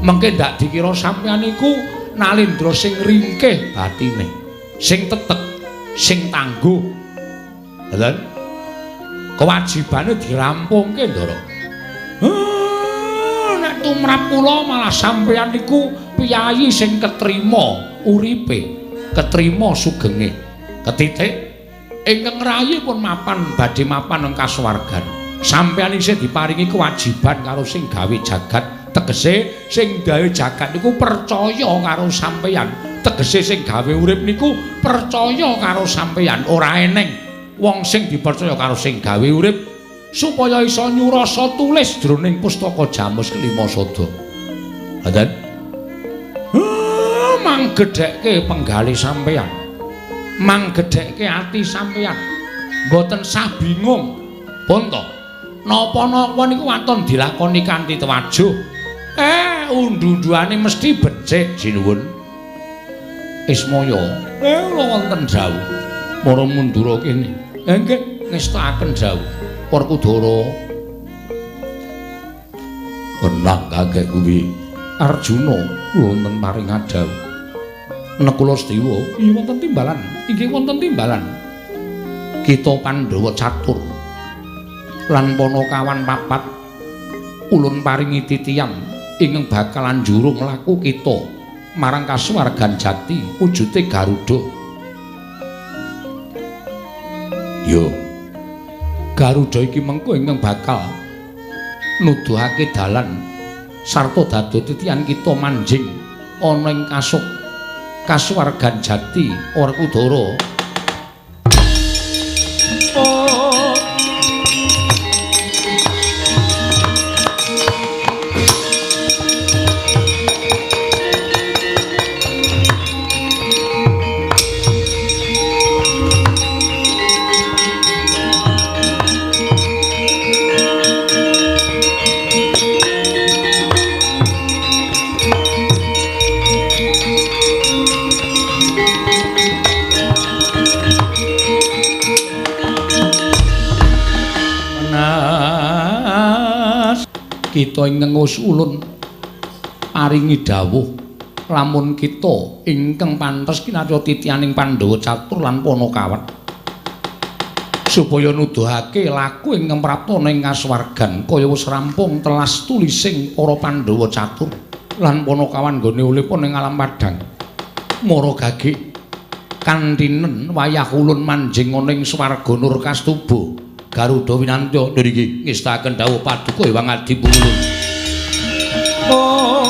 Mengke ndak dikira sampeyan iku Nalendra sing ringkih batine, sing tetek, sing tangguh. Lha kewajibane dirampungke, Ndara. Nek tumrap kula malah sampeyan niku piyayi sing ketrima uripe, ketrima sugenge. Ketitik ingkang rayi pun mapan badhe mapan ing kasuwargan. Sampeyan isih diparingi kewajiban karo sing gawe jagat. Tegese sing gawe jagat niku percaya karo sampeyan. Tegese sing gawe urip niku percaya karo sampeyan. Ora eneng wong sing dipercaya karo sing gawe urip supaya iso nyurasa tulis jroning pustaka Jamus Kelima Sada. Ngoten. Manggedhekke penggalih sampeyan. Manggedhekke ati sampeyan. Mboten sah bingung. Pun to. Napa-napa niku waton dilakoni kanthi tewajuh. Undu-unduane mesti becik, sinuwun. Ismaya, kula wonten dawuh. Para mundura kene. Nggih, ngestakaken dawuh. Werkudara. Kenang kakek kuwi Arjuna kula wonten paring dawuh. Nekula Sediwa, iya wonten timbalan. Inggih wonten timbalan. Kita Pandhawa Catur lan Panakawan papat ulun paringi titian ingkang bakalan njurung laku kita marang kasuwargan jati wujute Garuda. Yo, Garuda iki mengko ingkang bakal nuduhake dalan sarta dadi titian kita manjing ana ing kasuwargan jati Werkudara. Kita ingkang wis ulun paringi dawuh lamun kita ingkang pantes kinarya titianing Pandhawa Catur lan Panakawan supaya nuduhake laku ingkang prapta ing kasuwargan kaya wis rampung telas tulising para Pandhawa Catur lan Panakawan nggone urip ning alam padhang. Mara gagik kantinen wayah ulun manjing ana ing swarga nur kastuba. Garuda winantya niki ngestaken dawuh paduka Hyang Adi Pulun. Oh.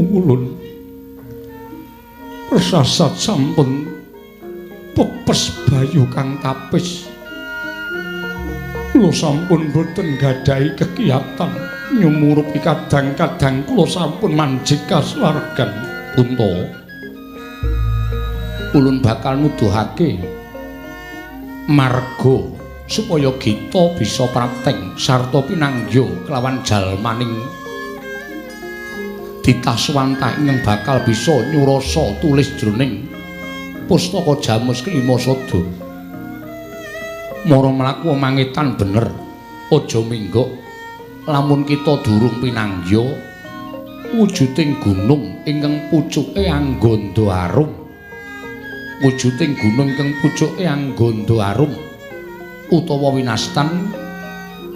Ulun persasat sampun pepes bayu kang tapis. Kula sampun boten gadhahi kekiyatan nyumurupi kadang-kadang kula sampun manjing kasuwargan. Punta ulun bakal nuduhake marga supaya kita bisa prapteng sarta pinangya kelawan jalmaning titah suwantah ingkang bakal bisa nyurasa tulis jroning pustaka Jamus kelima sada. Mara mlaku mangetan bener, aja minggok lamun kita durung pinangya wujuding gunung ingkang pucuke angganda arum. Wujuding gunung ingkang pucuke angganda arum utawa winastan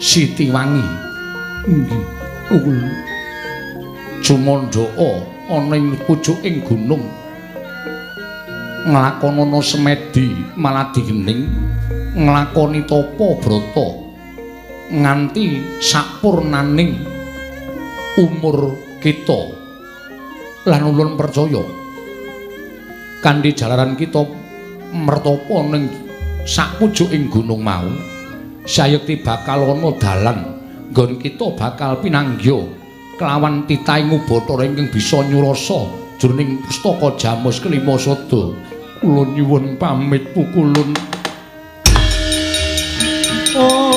Sitiwangi. Nggih, ulun jumandhaa ana ing pucuking gunung nglakonana semedi maladigening nglakoni tapa brata nganti sapurnaning umur kita. Lan ulun percaya kanthi jalaran kita mertapa ning sapucuking gunung mau sayekti bakal ana dalan nggon kita bakal pinangya kelawan titahing Bathara ingkang bisa nyurasa jroning pustaka Jamus kelima sada. Kula nyuwun pamit pukulun. Oh.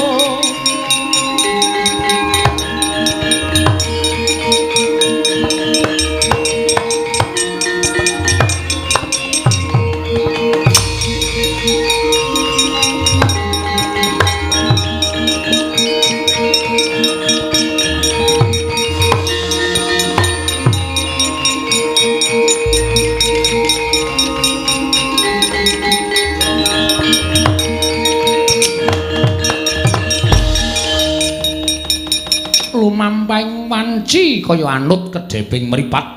Lumampahing wanci kaya anut kedheping mripat.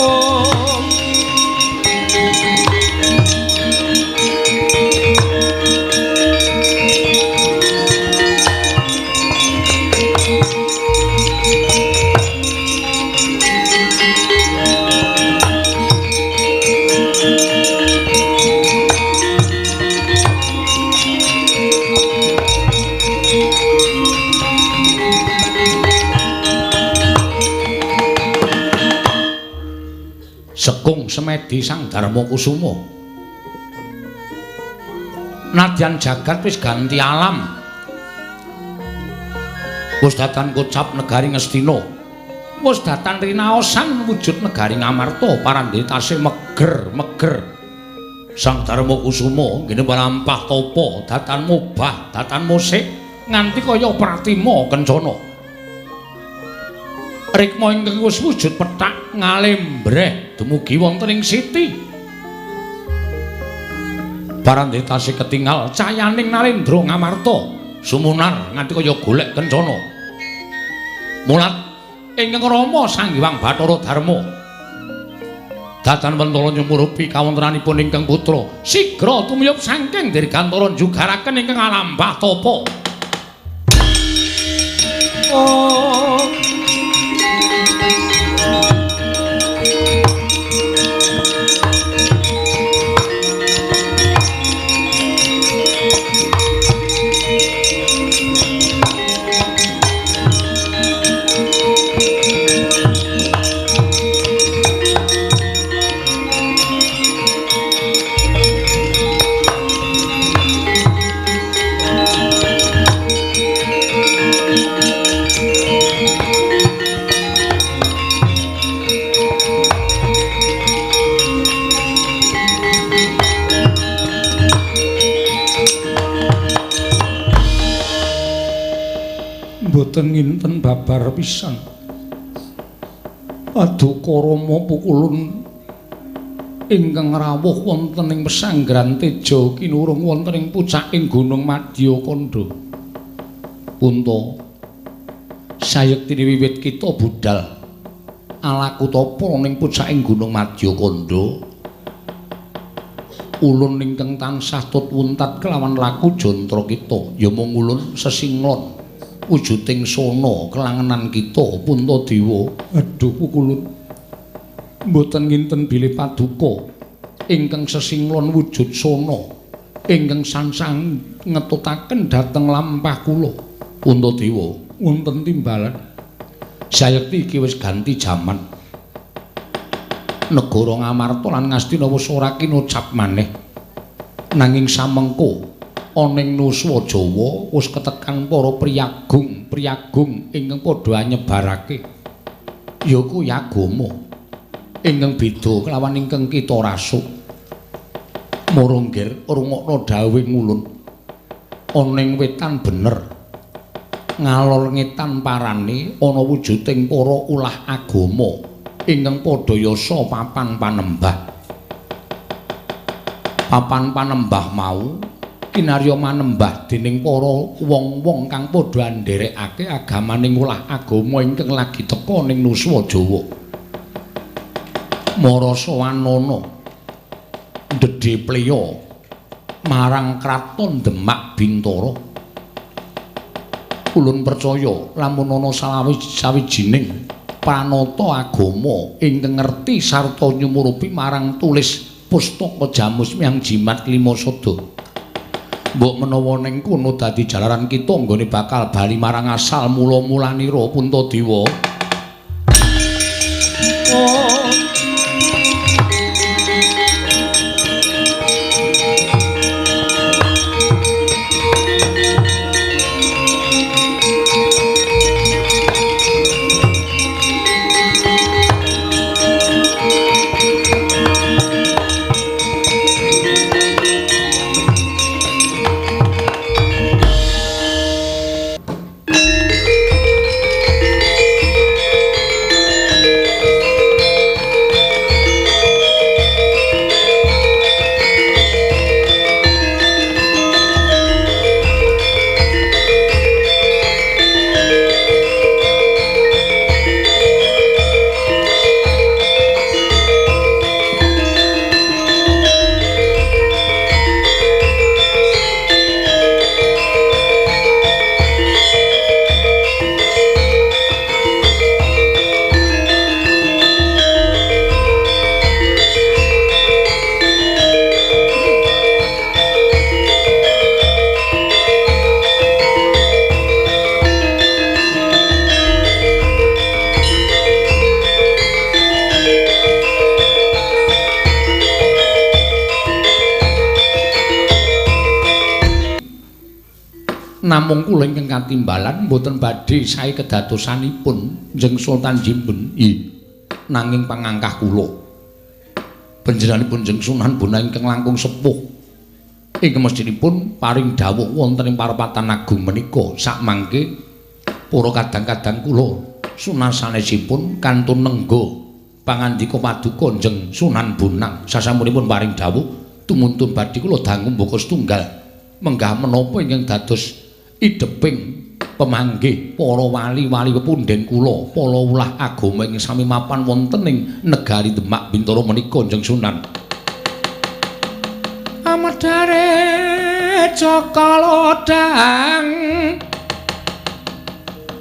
Oh. Sekung semedi Sang Darma Kusuma. Nadyan jagat wis ganti alam. Wis datan kocap negari Ngastina. Wis datan rinaosan wujud negari Ngamarta parandhe tasih meger-meger. Sang Darma Kusuma nggene lampah tapa datan mubah datan musik nganti kaya pratima kencana. Rikma ingkang wis wujud pethak ngalembreh dumugi wonten ing siti. Parandhe tasih ketingal cayaning Narendra Ngamarta sumunar nganti kaya golek kencana. Mulat ingkang rama Sang Hyang Bathara Darma datan mentala nyumurupi kawontenanipun ingkang putra sigra tumiyup saking dirgantara njugaraken ingkang alampah tapa. Oh. Mboten nginten babar pisan. Paduka Rama pukulun ingkang rawuh wonten ing pesanggrahan Teja kinurung wonten ing pucaking Gunung Madyakanda. Punta sayektine wiwit kita budal alaku tapa ning pucaking Gunung Madyakanda, ulun ingkang tansah tut wuntat kelawan laku jantra kita ya mung ulun sesinglon wujuding sona kelangenan kita Puntadewa. Aduh pukulun, mboten nginten bilih paduka ingkang sesinglon wujud sona ingkang sansah ngetutaken dhateng lampah kula. Puntadewa, wonten timbalan sayekti iki wis ganti jaman. Negara Ngamarta lan Ngastina wis ora kinocap maneh. Nanging samengko ana ing Nuswa Jawa wis ketekan para priyagung-priyagung ingkang padha nyebarake ya kuwi agama ingkang beda kelawan ingkang kita rasuk. Mara nggir rungokno dawuh ulun. Ana ing wetan bener ngalor ngetan parane ana wujuding para ulah agama ingkang padha yasa papan panembah. Papan panembah mau kinarya manembah dening para wong-wong kang padha ndherekake agamaning ulah agama ingkang lagi teka ning Nuswa Jawa. Marasa wanana ndedhe pleya marang kraton Demak Bintara. Ulun percaya lamun ana sawijining pranata agama ingkang ngerti sarta nyumurupi marang tulis pustaka Jamus Miang Jimat Lima Sada. Mbok menawa ning kono dadi jalaran kita nggone bakal bali marang asal mula-mulanira Puntadewa. Oh. Namung kula ingkang katimbalan mboten badhe sae kedadosanipun Jeng Sultan Jimbun. Nanging pangangkah kula panjenenganipun Jeng Sunan Bonang ingkang langkung sepuh ingkang mestinipun paring dawuh wonten ing parapatan agung menika sakmangke para kadang-kadang kula sunan sanesipun kantun nengga pangandika paduka Jeng Sunan Bonang sasampunipun paring dawuh tumuntun badhe kula dangu mbaka setunggal menggah menapa ingkang dados ideping pemanggih para wali-wali pepunden kula para ulah agama ingkang sami mapan wonten ing negari Demak Bintara menika Jeng Sunan. Amedare Jaka Lodang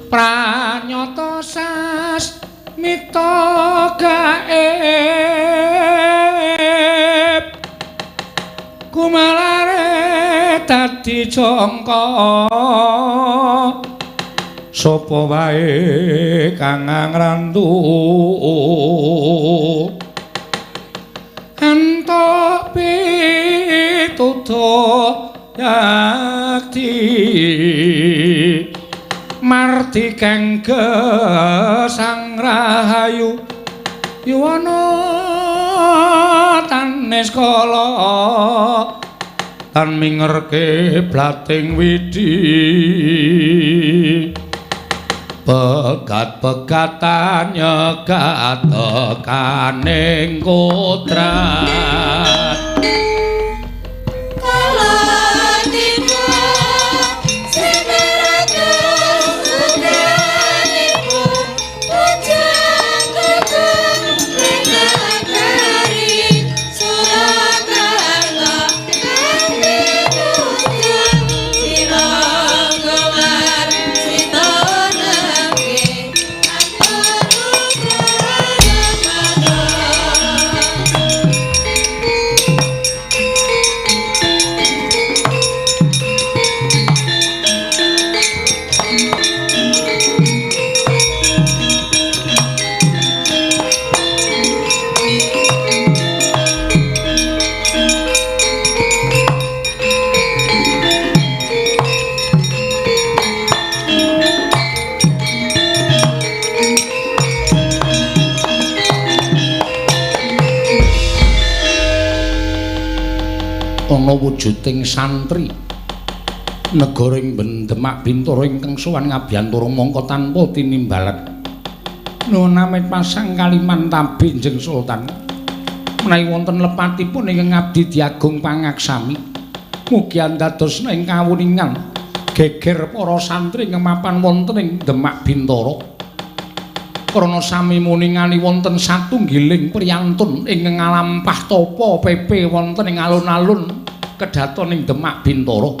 pranyata sasmita gaib kumalare dadi jangka sapa wae kang ngrantu entuk pitutuh yakti marti kang gesang rahayu yuwana tanes kala tan mingerke blating widi. Pegat-pegatan nyegat tekaning kodrat. Ana wujuding santri negara ing Demak Bintara ingkang sowan ngabiyantara mangka tanpa tinimbalan. Nuwun amit pasang kaliman tabi Njeng Sultan. Menawi wonten lepatipun ingkang abdi diagung pangaksami, mugi andados ing kawuningan geger para santri ingkang mapan wonten ing Demak Bintara. Krana sami muningani wonten satunggiling priyantun ingkang ngalampah tapa pepe wonten ing alun-alun kedhaton ing Demak Bintara.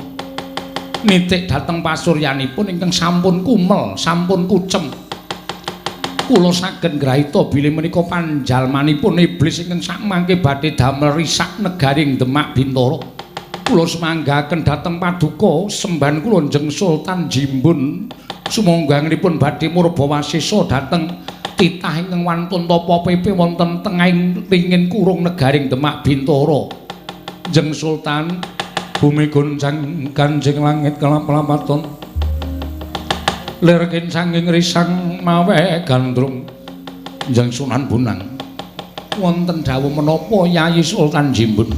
Nitik dhateng pasuryanipun ingkang sampun kumel, sampun kucem. Kula saged ngrahita bilih menika panjalmanipun iblis ingkang sakmangke badhe damel risak negaring Demak Bintara. Kula sumanggaken dhateng paduka sembahan kula Njeng Sultan Jimbun. Sumangga-angenipun badhe murba wasesa dhateng titah ingkang wantun tapa pepe wonten tengahing ringin kurung negaring Demak Bintara. Njeng Sultan, bumi goncang kanjeng langit kelap-lapaton. Lir kincanging risang mawe gandrung. Njeng Sunan Bonang, wonten dawuh menapa Yayi Sultan Jimbun?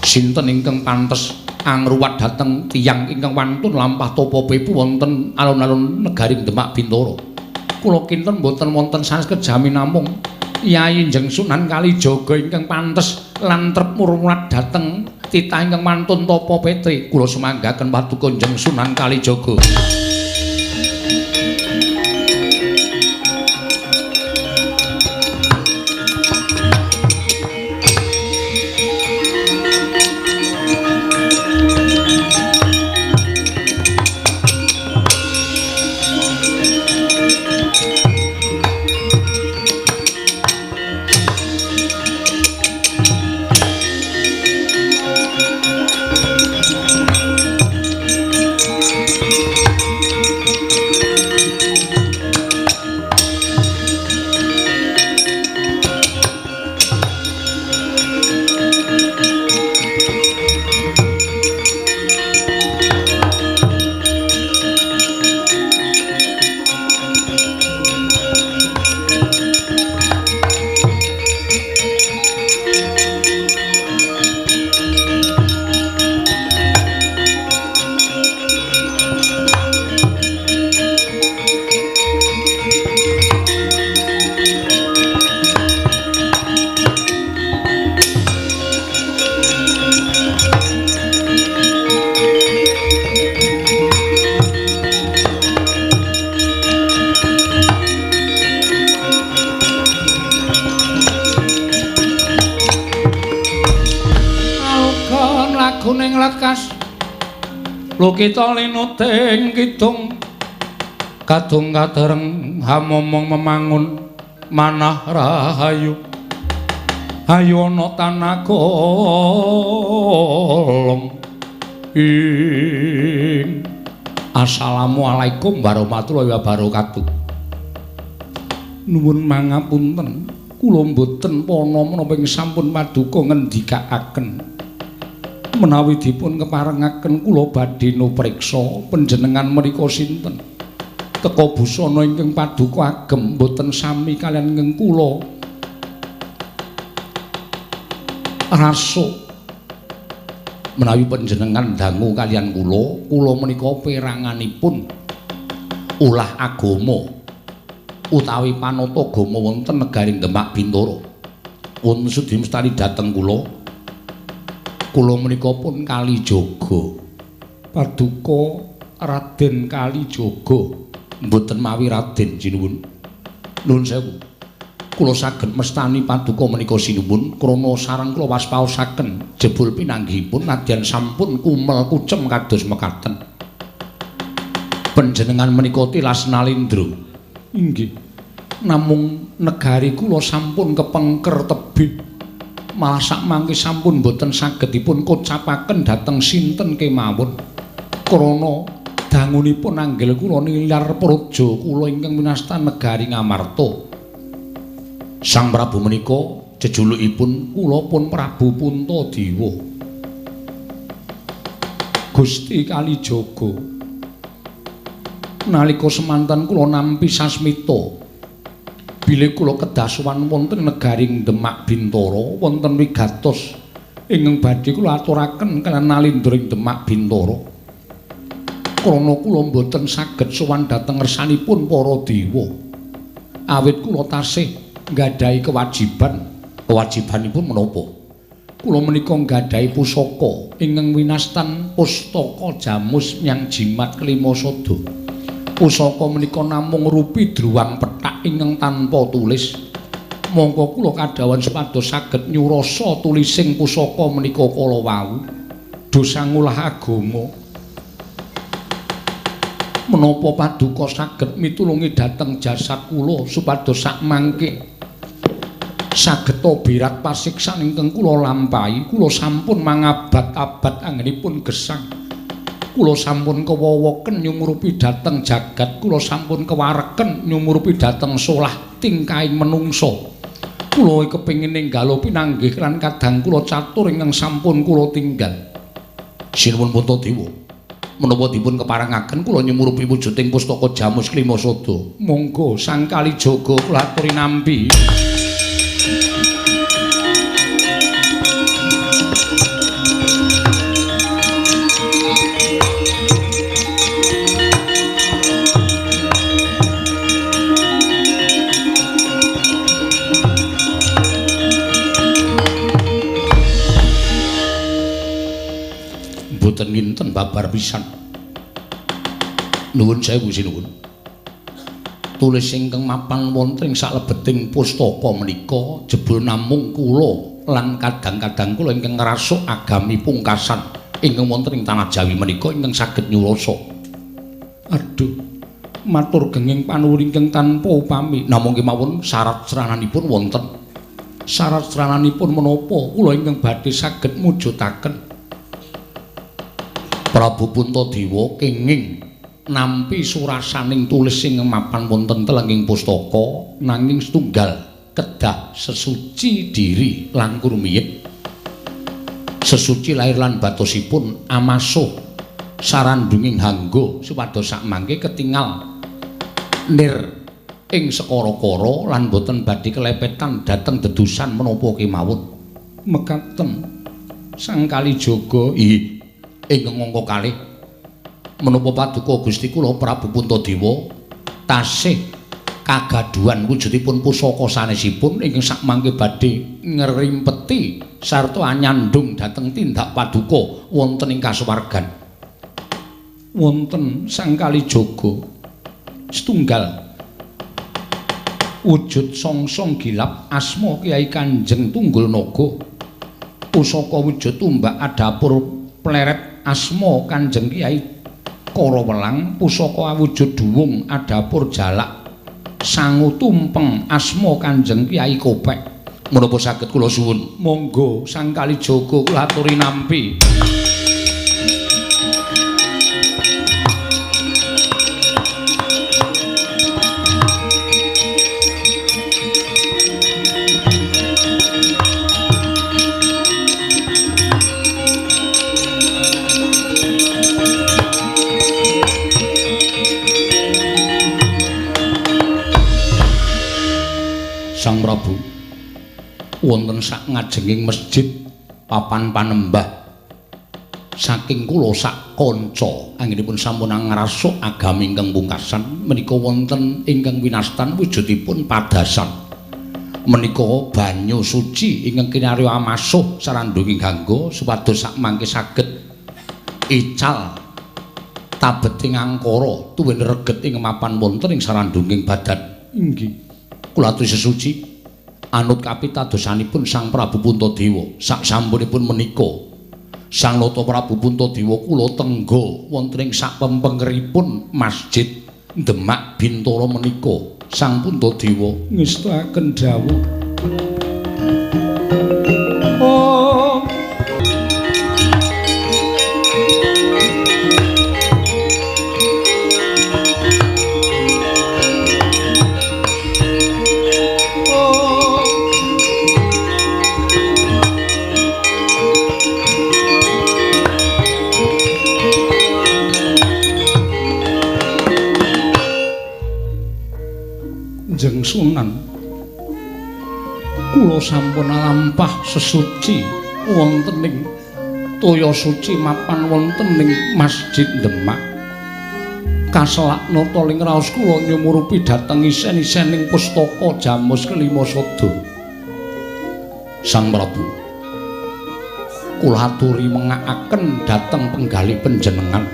Sinten ingkang pantes angruwat dhateng tiyang ingkang wantun lampah tapa pepu wonten alun-alun negaring Demak Bintara? Kula kinten mboten wonten sanes kejami namung Yayi Njeng Sunan Kalijaga ingkang pantes lan trep murmurat dhateng titah ingkang wantun tapa petri. Kula sumanggaken paduka Njeng Sunan Kalijaga. Lukita linuting kidung kadung kadereng hamomong memangun manah rahayu hayu ana tanah kolong ing. Assalamualaikum warahmatullahi wabarakatuh. Nuwun mangapunten, kula mboten pana menapa ing sampun paduka ngendikaaken. Menawi dipun keparengaken kula badhe nupriksa panjenengan menika sinten. Teka busana ingkang paduka agem mboten sami kaliyan ingkang kula rasuk. Menawi panjenengan dangu kaliyan kula, kula menika peranganipun ulah agama. Utawi panatagama wonten negari Demak Bintara. Wonten sudi mestani dhateng kula. Kula menika pun Kalijaga. Paduka Raden Kalijaga. Mboten mawi Raden sinuwun. Nuwun sewu. Kula saged mestani paduka menika sinuwun krana sareng kula waspaosaken jebul pinanggihipun nadyan sampun kumel kucem kados mekaten. Panjenengan menika tilas Nalindra. Inggih. Namung negari kula sampun kepengker tebih. Malah sakmangke sampun boten saged dipun kocapaken dhateng sinten kemawon. Krana dangunipun anggel kula nilar praja kula ingkang winastan negari Ngamarta. Sang Prabu menika jejulukipun kula pun Prabu Puntadewa. Gusti Kalijaga, nalika semanten kula nampi sasmita bilih kula kedah sowan wonten negari Demak Bintara wonten wigatos ingkang badhe kula aturaken kaliyan Nalindra ing Demak Bintara. Krana kula mboten saged sowan dhateng ngersanipun para dewa. Awit kula tasih nggadahi kewajiban. Kewajibanipun menapa? Kula menika nggadahi pusaka ingkang winastan pustaka jamus nyang jimat kelima sada. Pusaka menika namung rupi druwang pethak ingkang tanpa tulis. Mongko kula kadhawuhan supados saged nyurasa tulising pusaka menika kala wau. Dosa ngulah agama. Menapa paduka saged mitulungi dhateng jasad kula supados sakmangke saged birat pasiksan ingkang kula lampahi. Kula sampun mangabad-abad anggenipun gesang. Kula sampun kewowoken nyumurupi dhateng jagat, kula sampun kewareken nyumurupi dhateng solah tingkahing menungsa. Kula kepengin ninggalo pinanggih lan kadang kula catur ingkang sampun kula tinggal. Sinuwun Puntadewa, menapa dipun keparengaken kula nyumurupi wujuding pustaka Jamus Klima Sada? Monggo Sang Kalijaga kula aturi nampi. Mboten nginten babar pisan. Nuwun sewu sinuwun. Tulis ingkang mapan wonten ing salebeting pustaka menika jebul namung kula lan kadang-kadang kula ingkang ngrasuk agami pungkasan ingkang wonten ing tanah Jawi menika ingkang saged nyurasa. Aduh, matur genging panuwun ingkang tanpa upami. Namung kemawon syarat srananipun wonten. Syarat srananipun menapa kula ingkang badhe saged mujudaken? Prabu Puntadewa kenging nampi surasaning tulis sing mapan wonten telenging pustaka nanging setunggal kedah sesuci diri langkung rumiyin. Sesuci lahir lan batosipun amasuh sarandunging hangga supados sakmangke ketingal nir ing sekara-kara lan boten badhe kelepetan dhateng dedusan menapa kemawon. Mekaten Sang Kalijaga. Inggih. Ingkang angka kalih menapa paduka Gusti kula Prabu Puntadewa tasih kagaduhan wujudipun pusaka sanesipun ingkang sakmangke badhe ngrimpeti sarta anyandung dhateng tindak paduka wonten ing kasuwargan. Wonten Sang Kalijaga setunggal wujud songsong gilap asma Kyai Kanjeng Tunggul Naga, pusaka wujud tumbak adapur pleret asma Kanjeng Kyai Karawelang, pusaka awujud duwung adapur jalak sangu tumpeng asma Kanjeng Kyai Kopek. Menapa saged kula suwun? Monggo Sang Kalijaga kula aturi nampi. Sang Prabu wonten sak ngajenging masjid papan panembah Saking kula sak kanca anggenipun sampun ngrasuk agami ingkang pungkasan menika wonten ingkang winastan wujudipun padasan. Menika banyu suci ingkang kinarya amasuh sarandunging gangga supados sak mangke saged ical tabeting angkara tuwin reget ing mapan wonten ing sarandunging badan. Inggih. Kula aturi sesuci anut kapitadosanipun Sang Prabu Puntadewa sak sampunipun menika Sang Nata Prabu Puntadewa kula tengga wonten ing sakpempengeripun Masjid Demak Bintara menika Sang Puntadewa ngestakaken dawuh. Oh Jeng Sunan, kula sampun lampah sesuci wonten ing toya suci mapan wonten ing Masjid Demak. Kaselak nata ing raos kula nyumurupi dhateng isen-isening pustaka Jamus kelima sada. Sang Prabu, kula aturi mengakaken dhateng penggalih panjenengan.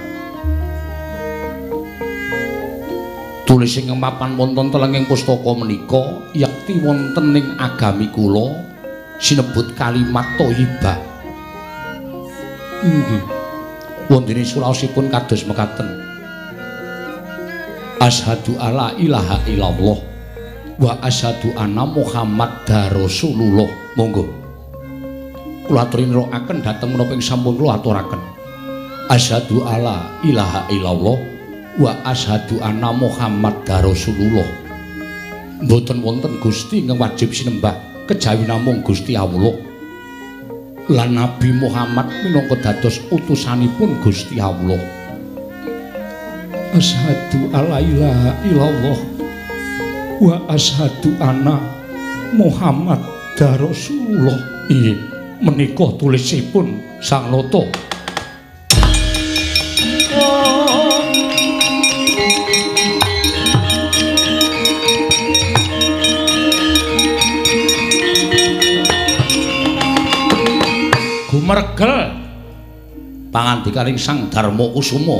Tulis ing mapan wonten telenging pustaka menika yekti wonten ing agami kula sinebut kalimat thayyibah. Inggih. Wontene suraosipun kados mekaten. Asyhadu alla ilaha illallah wa asyhadu anna Muhammadar Rasulullah. Monggo. Kula aturi nirakaken dhateng menapa ing sampun kula aturaken. Asyhadu alla ilaha illallah wa asyhadu anna Muhammadar Rasulullah. Mboten wonten Gusti ingkang wajib sinembah kejawi namung Gusti Allah. Lan Nabi Muhammad minangka dados utusanipun Gusti Allah. Asyhadu alla ilaha illallah wa asyhadu anna Muhammadar Rasulullah. Inggih menika tulisipun Sang Nata. Gumergel pangandikaning Sang Darma Kusuma.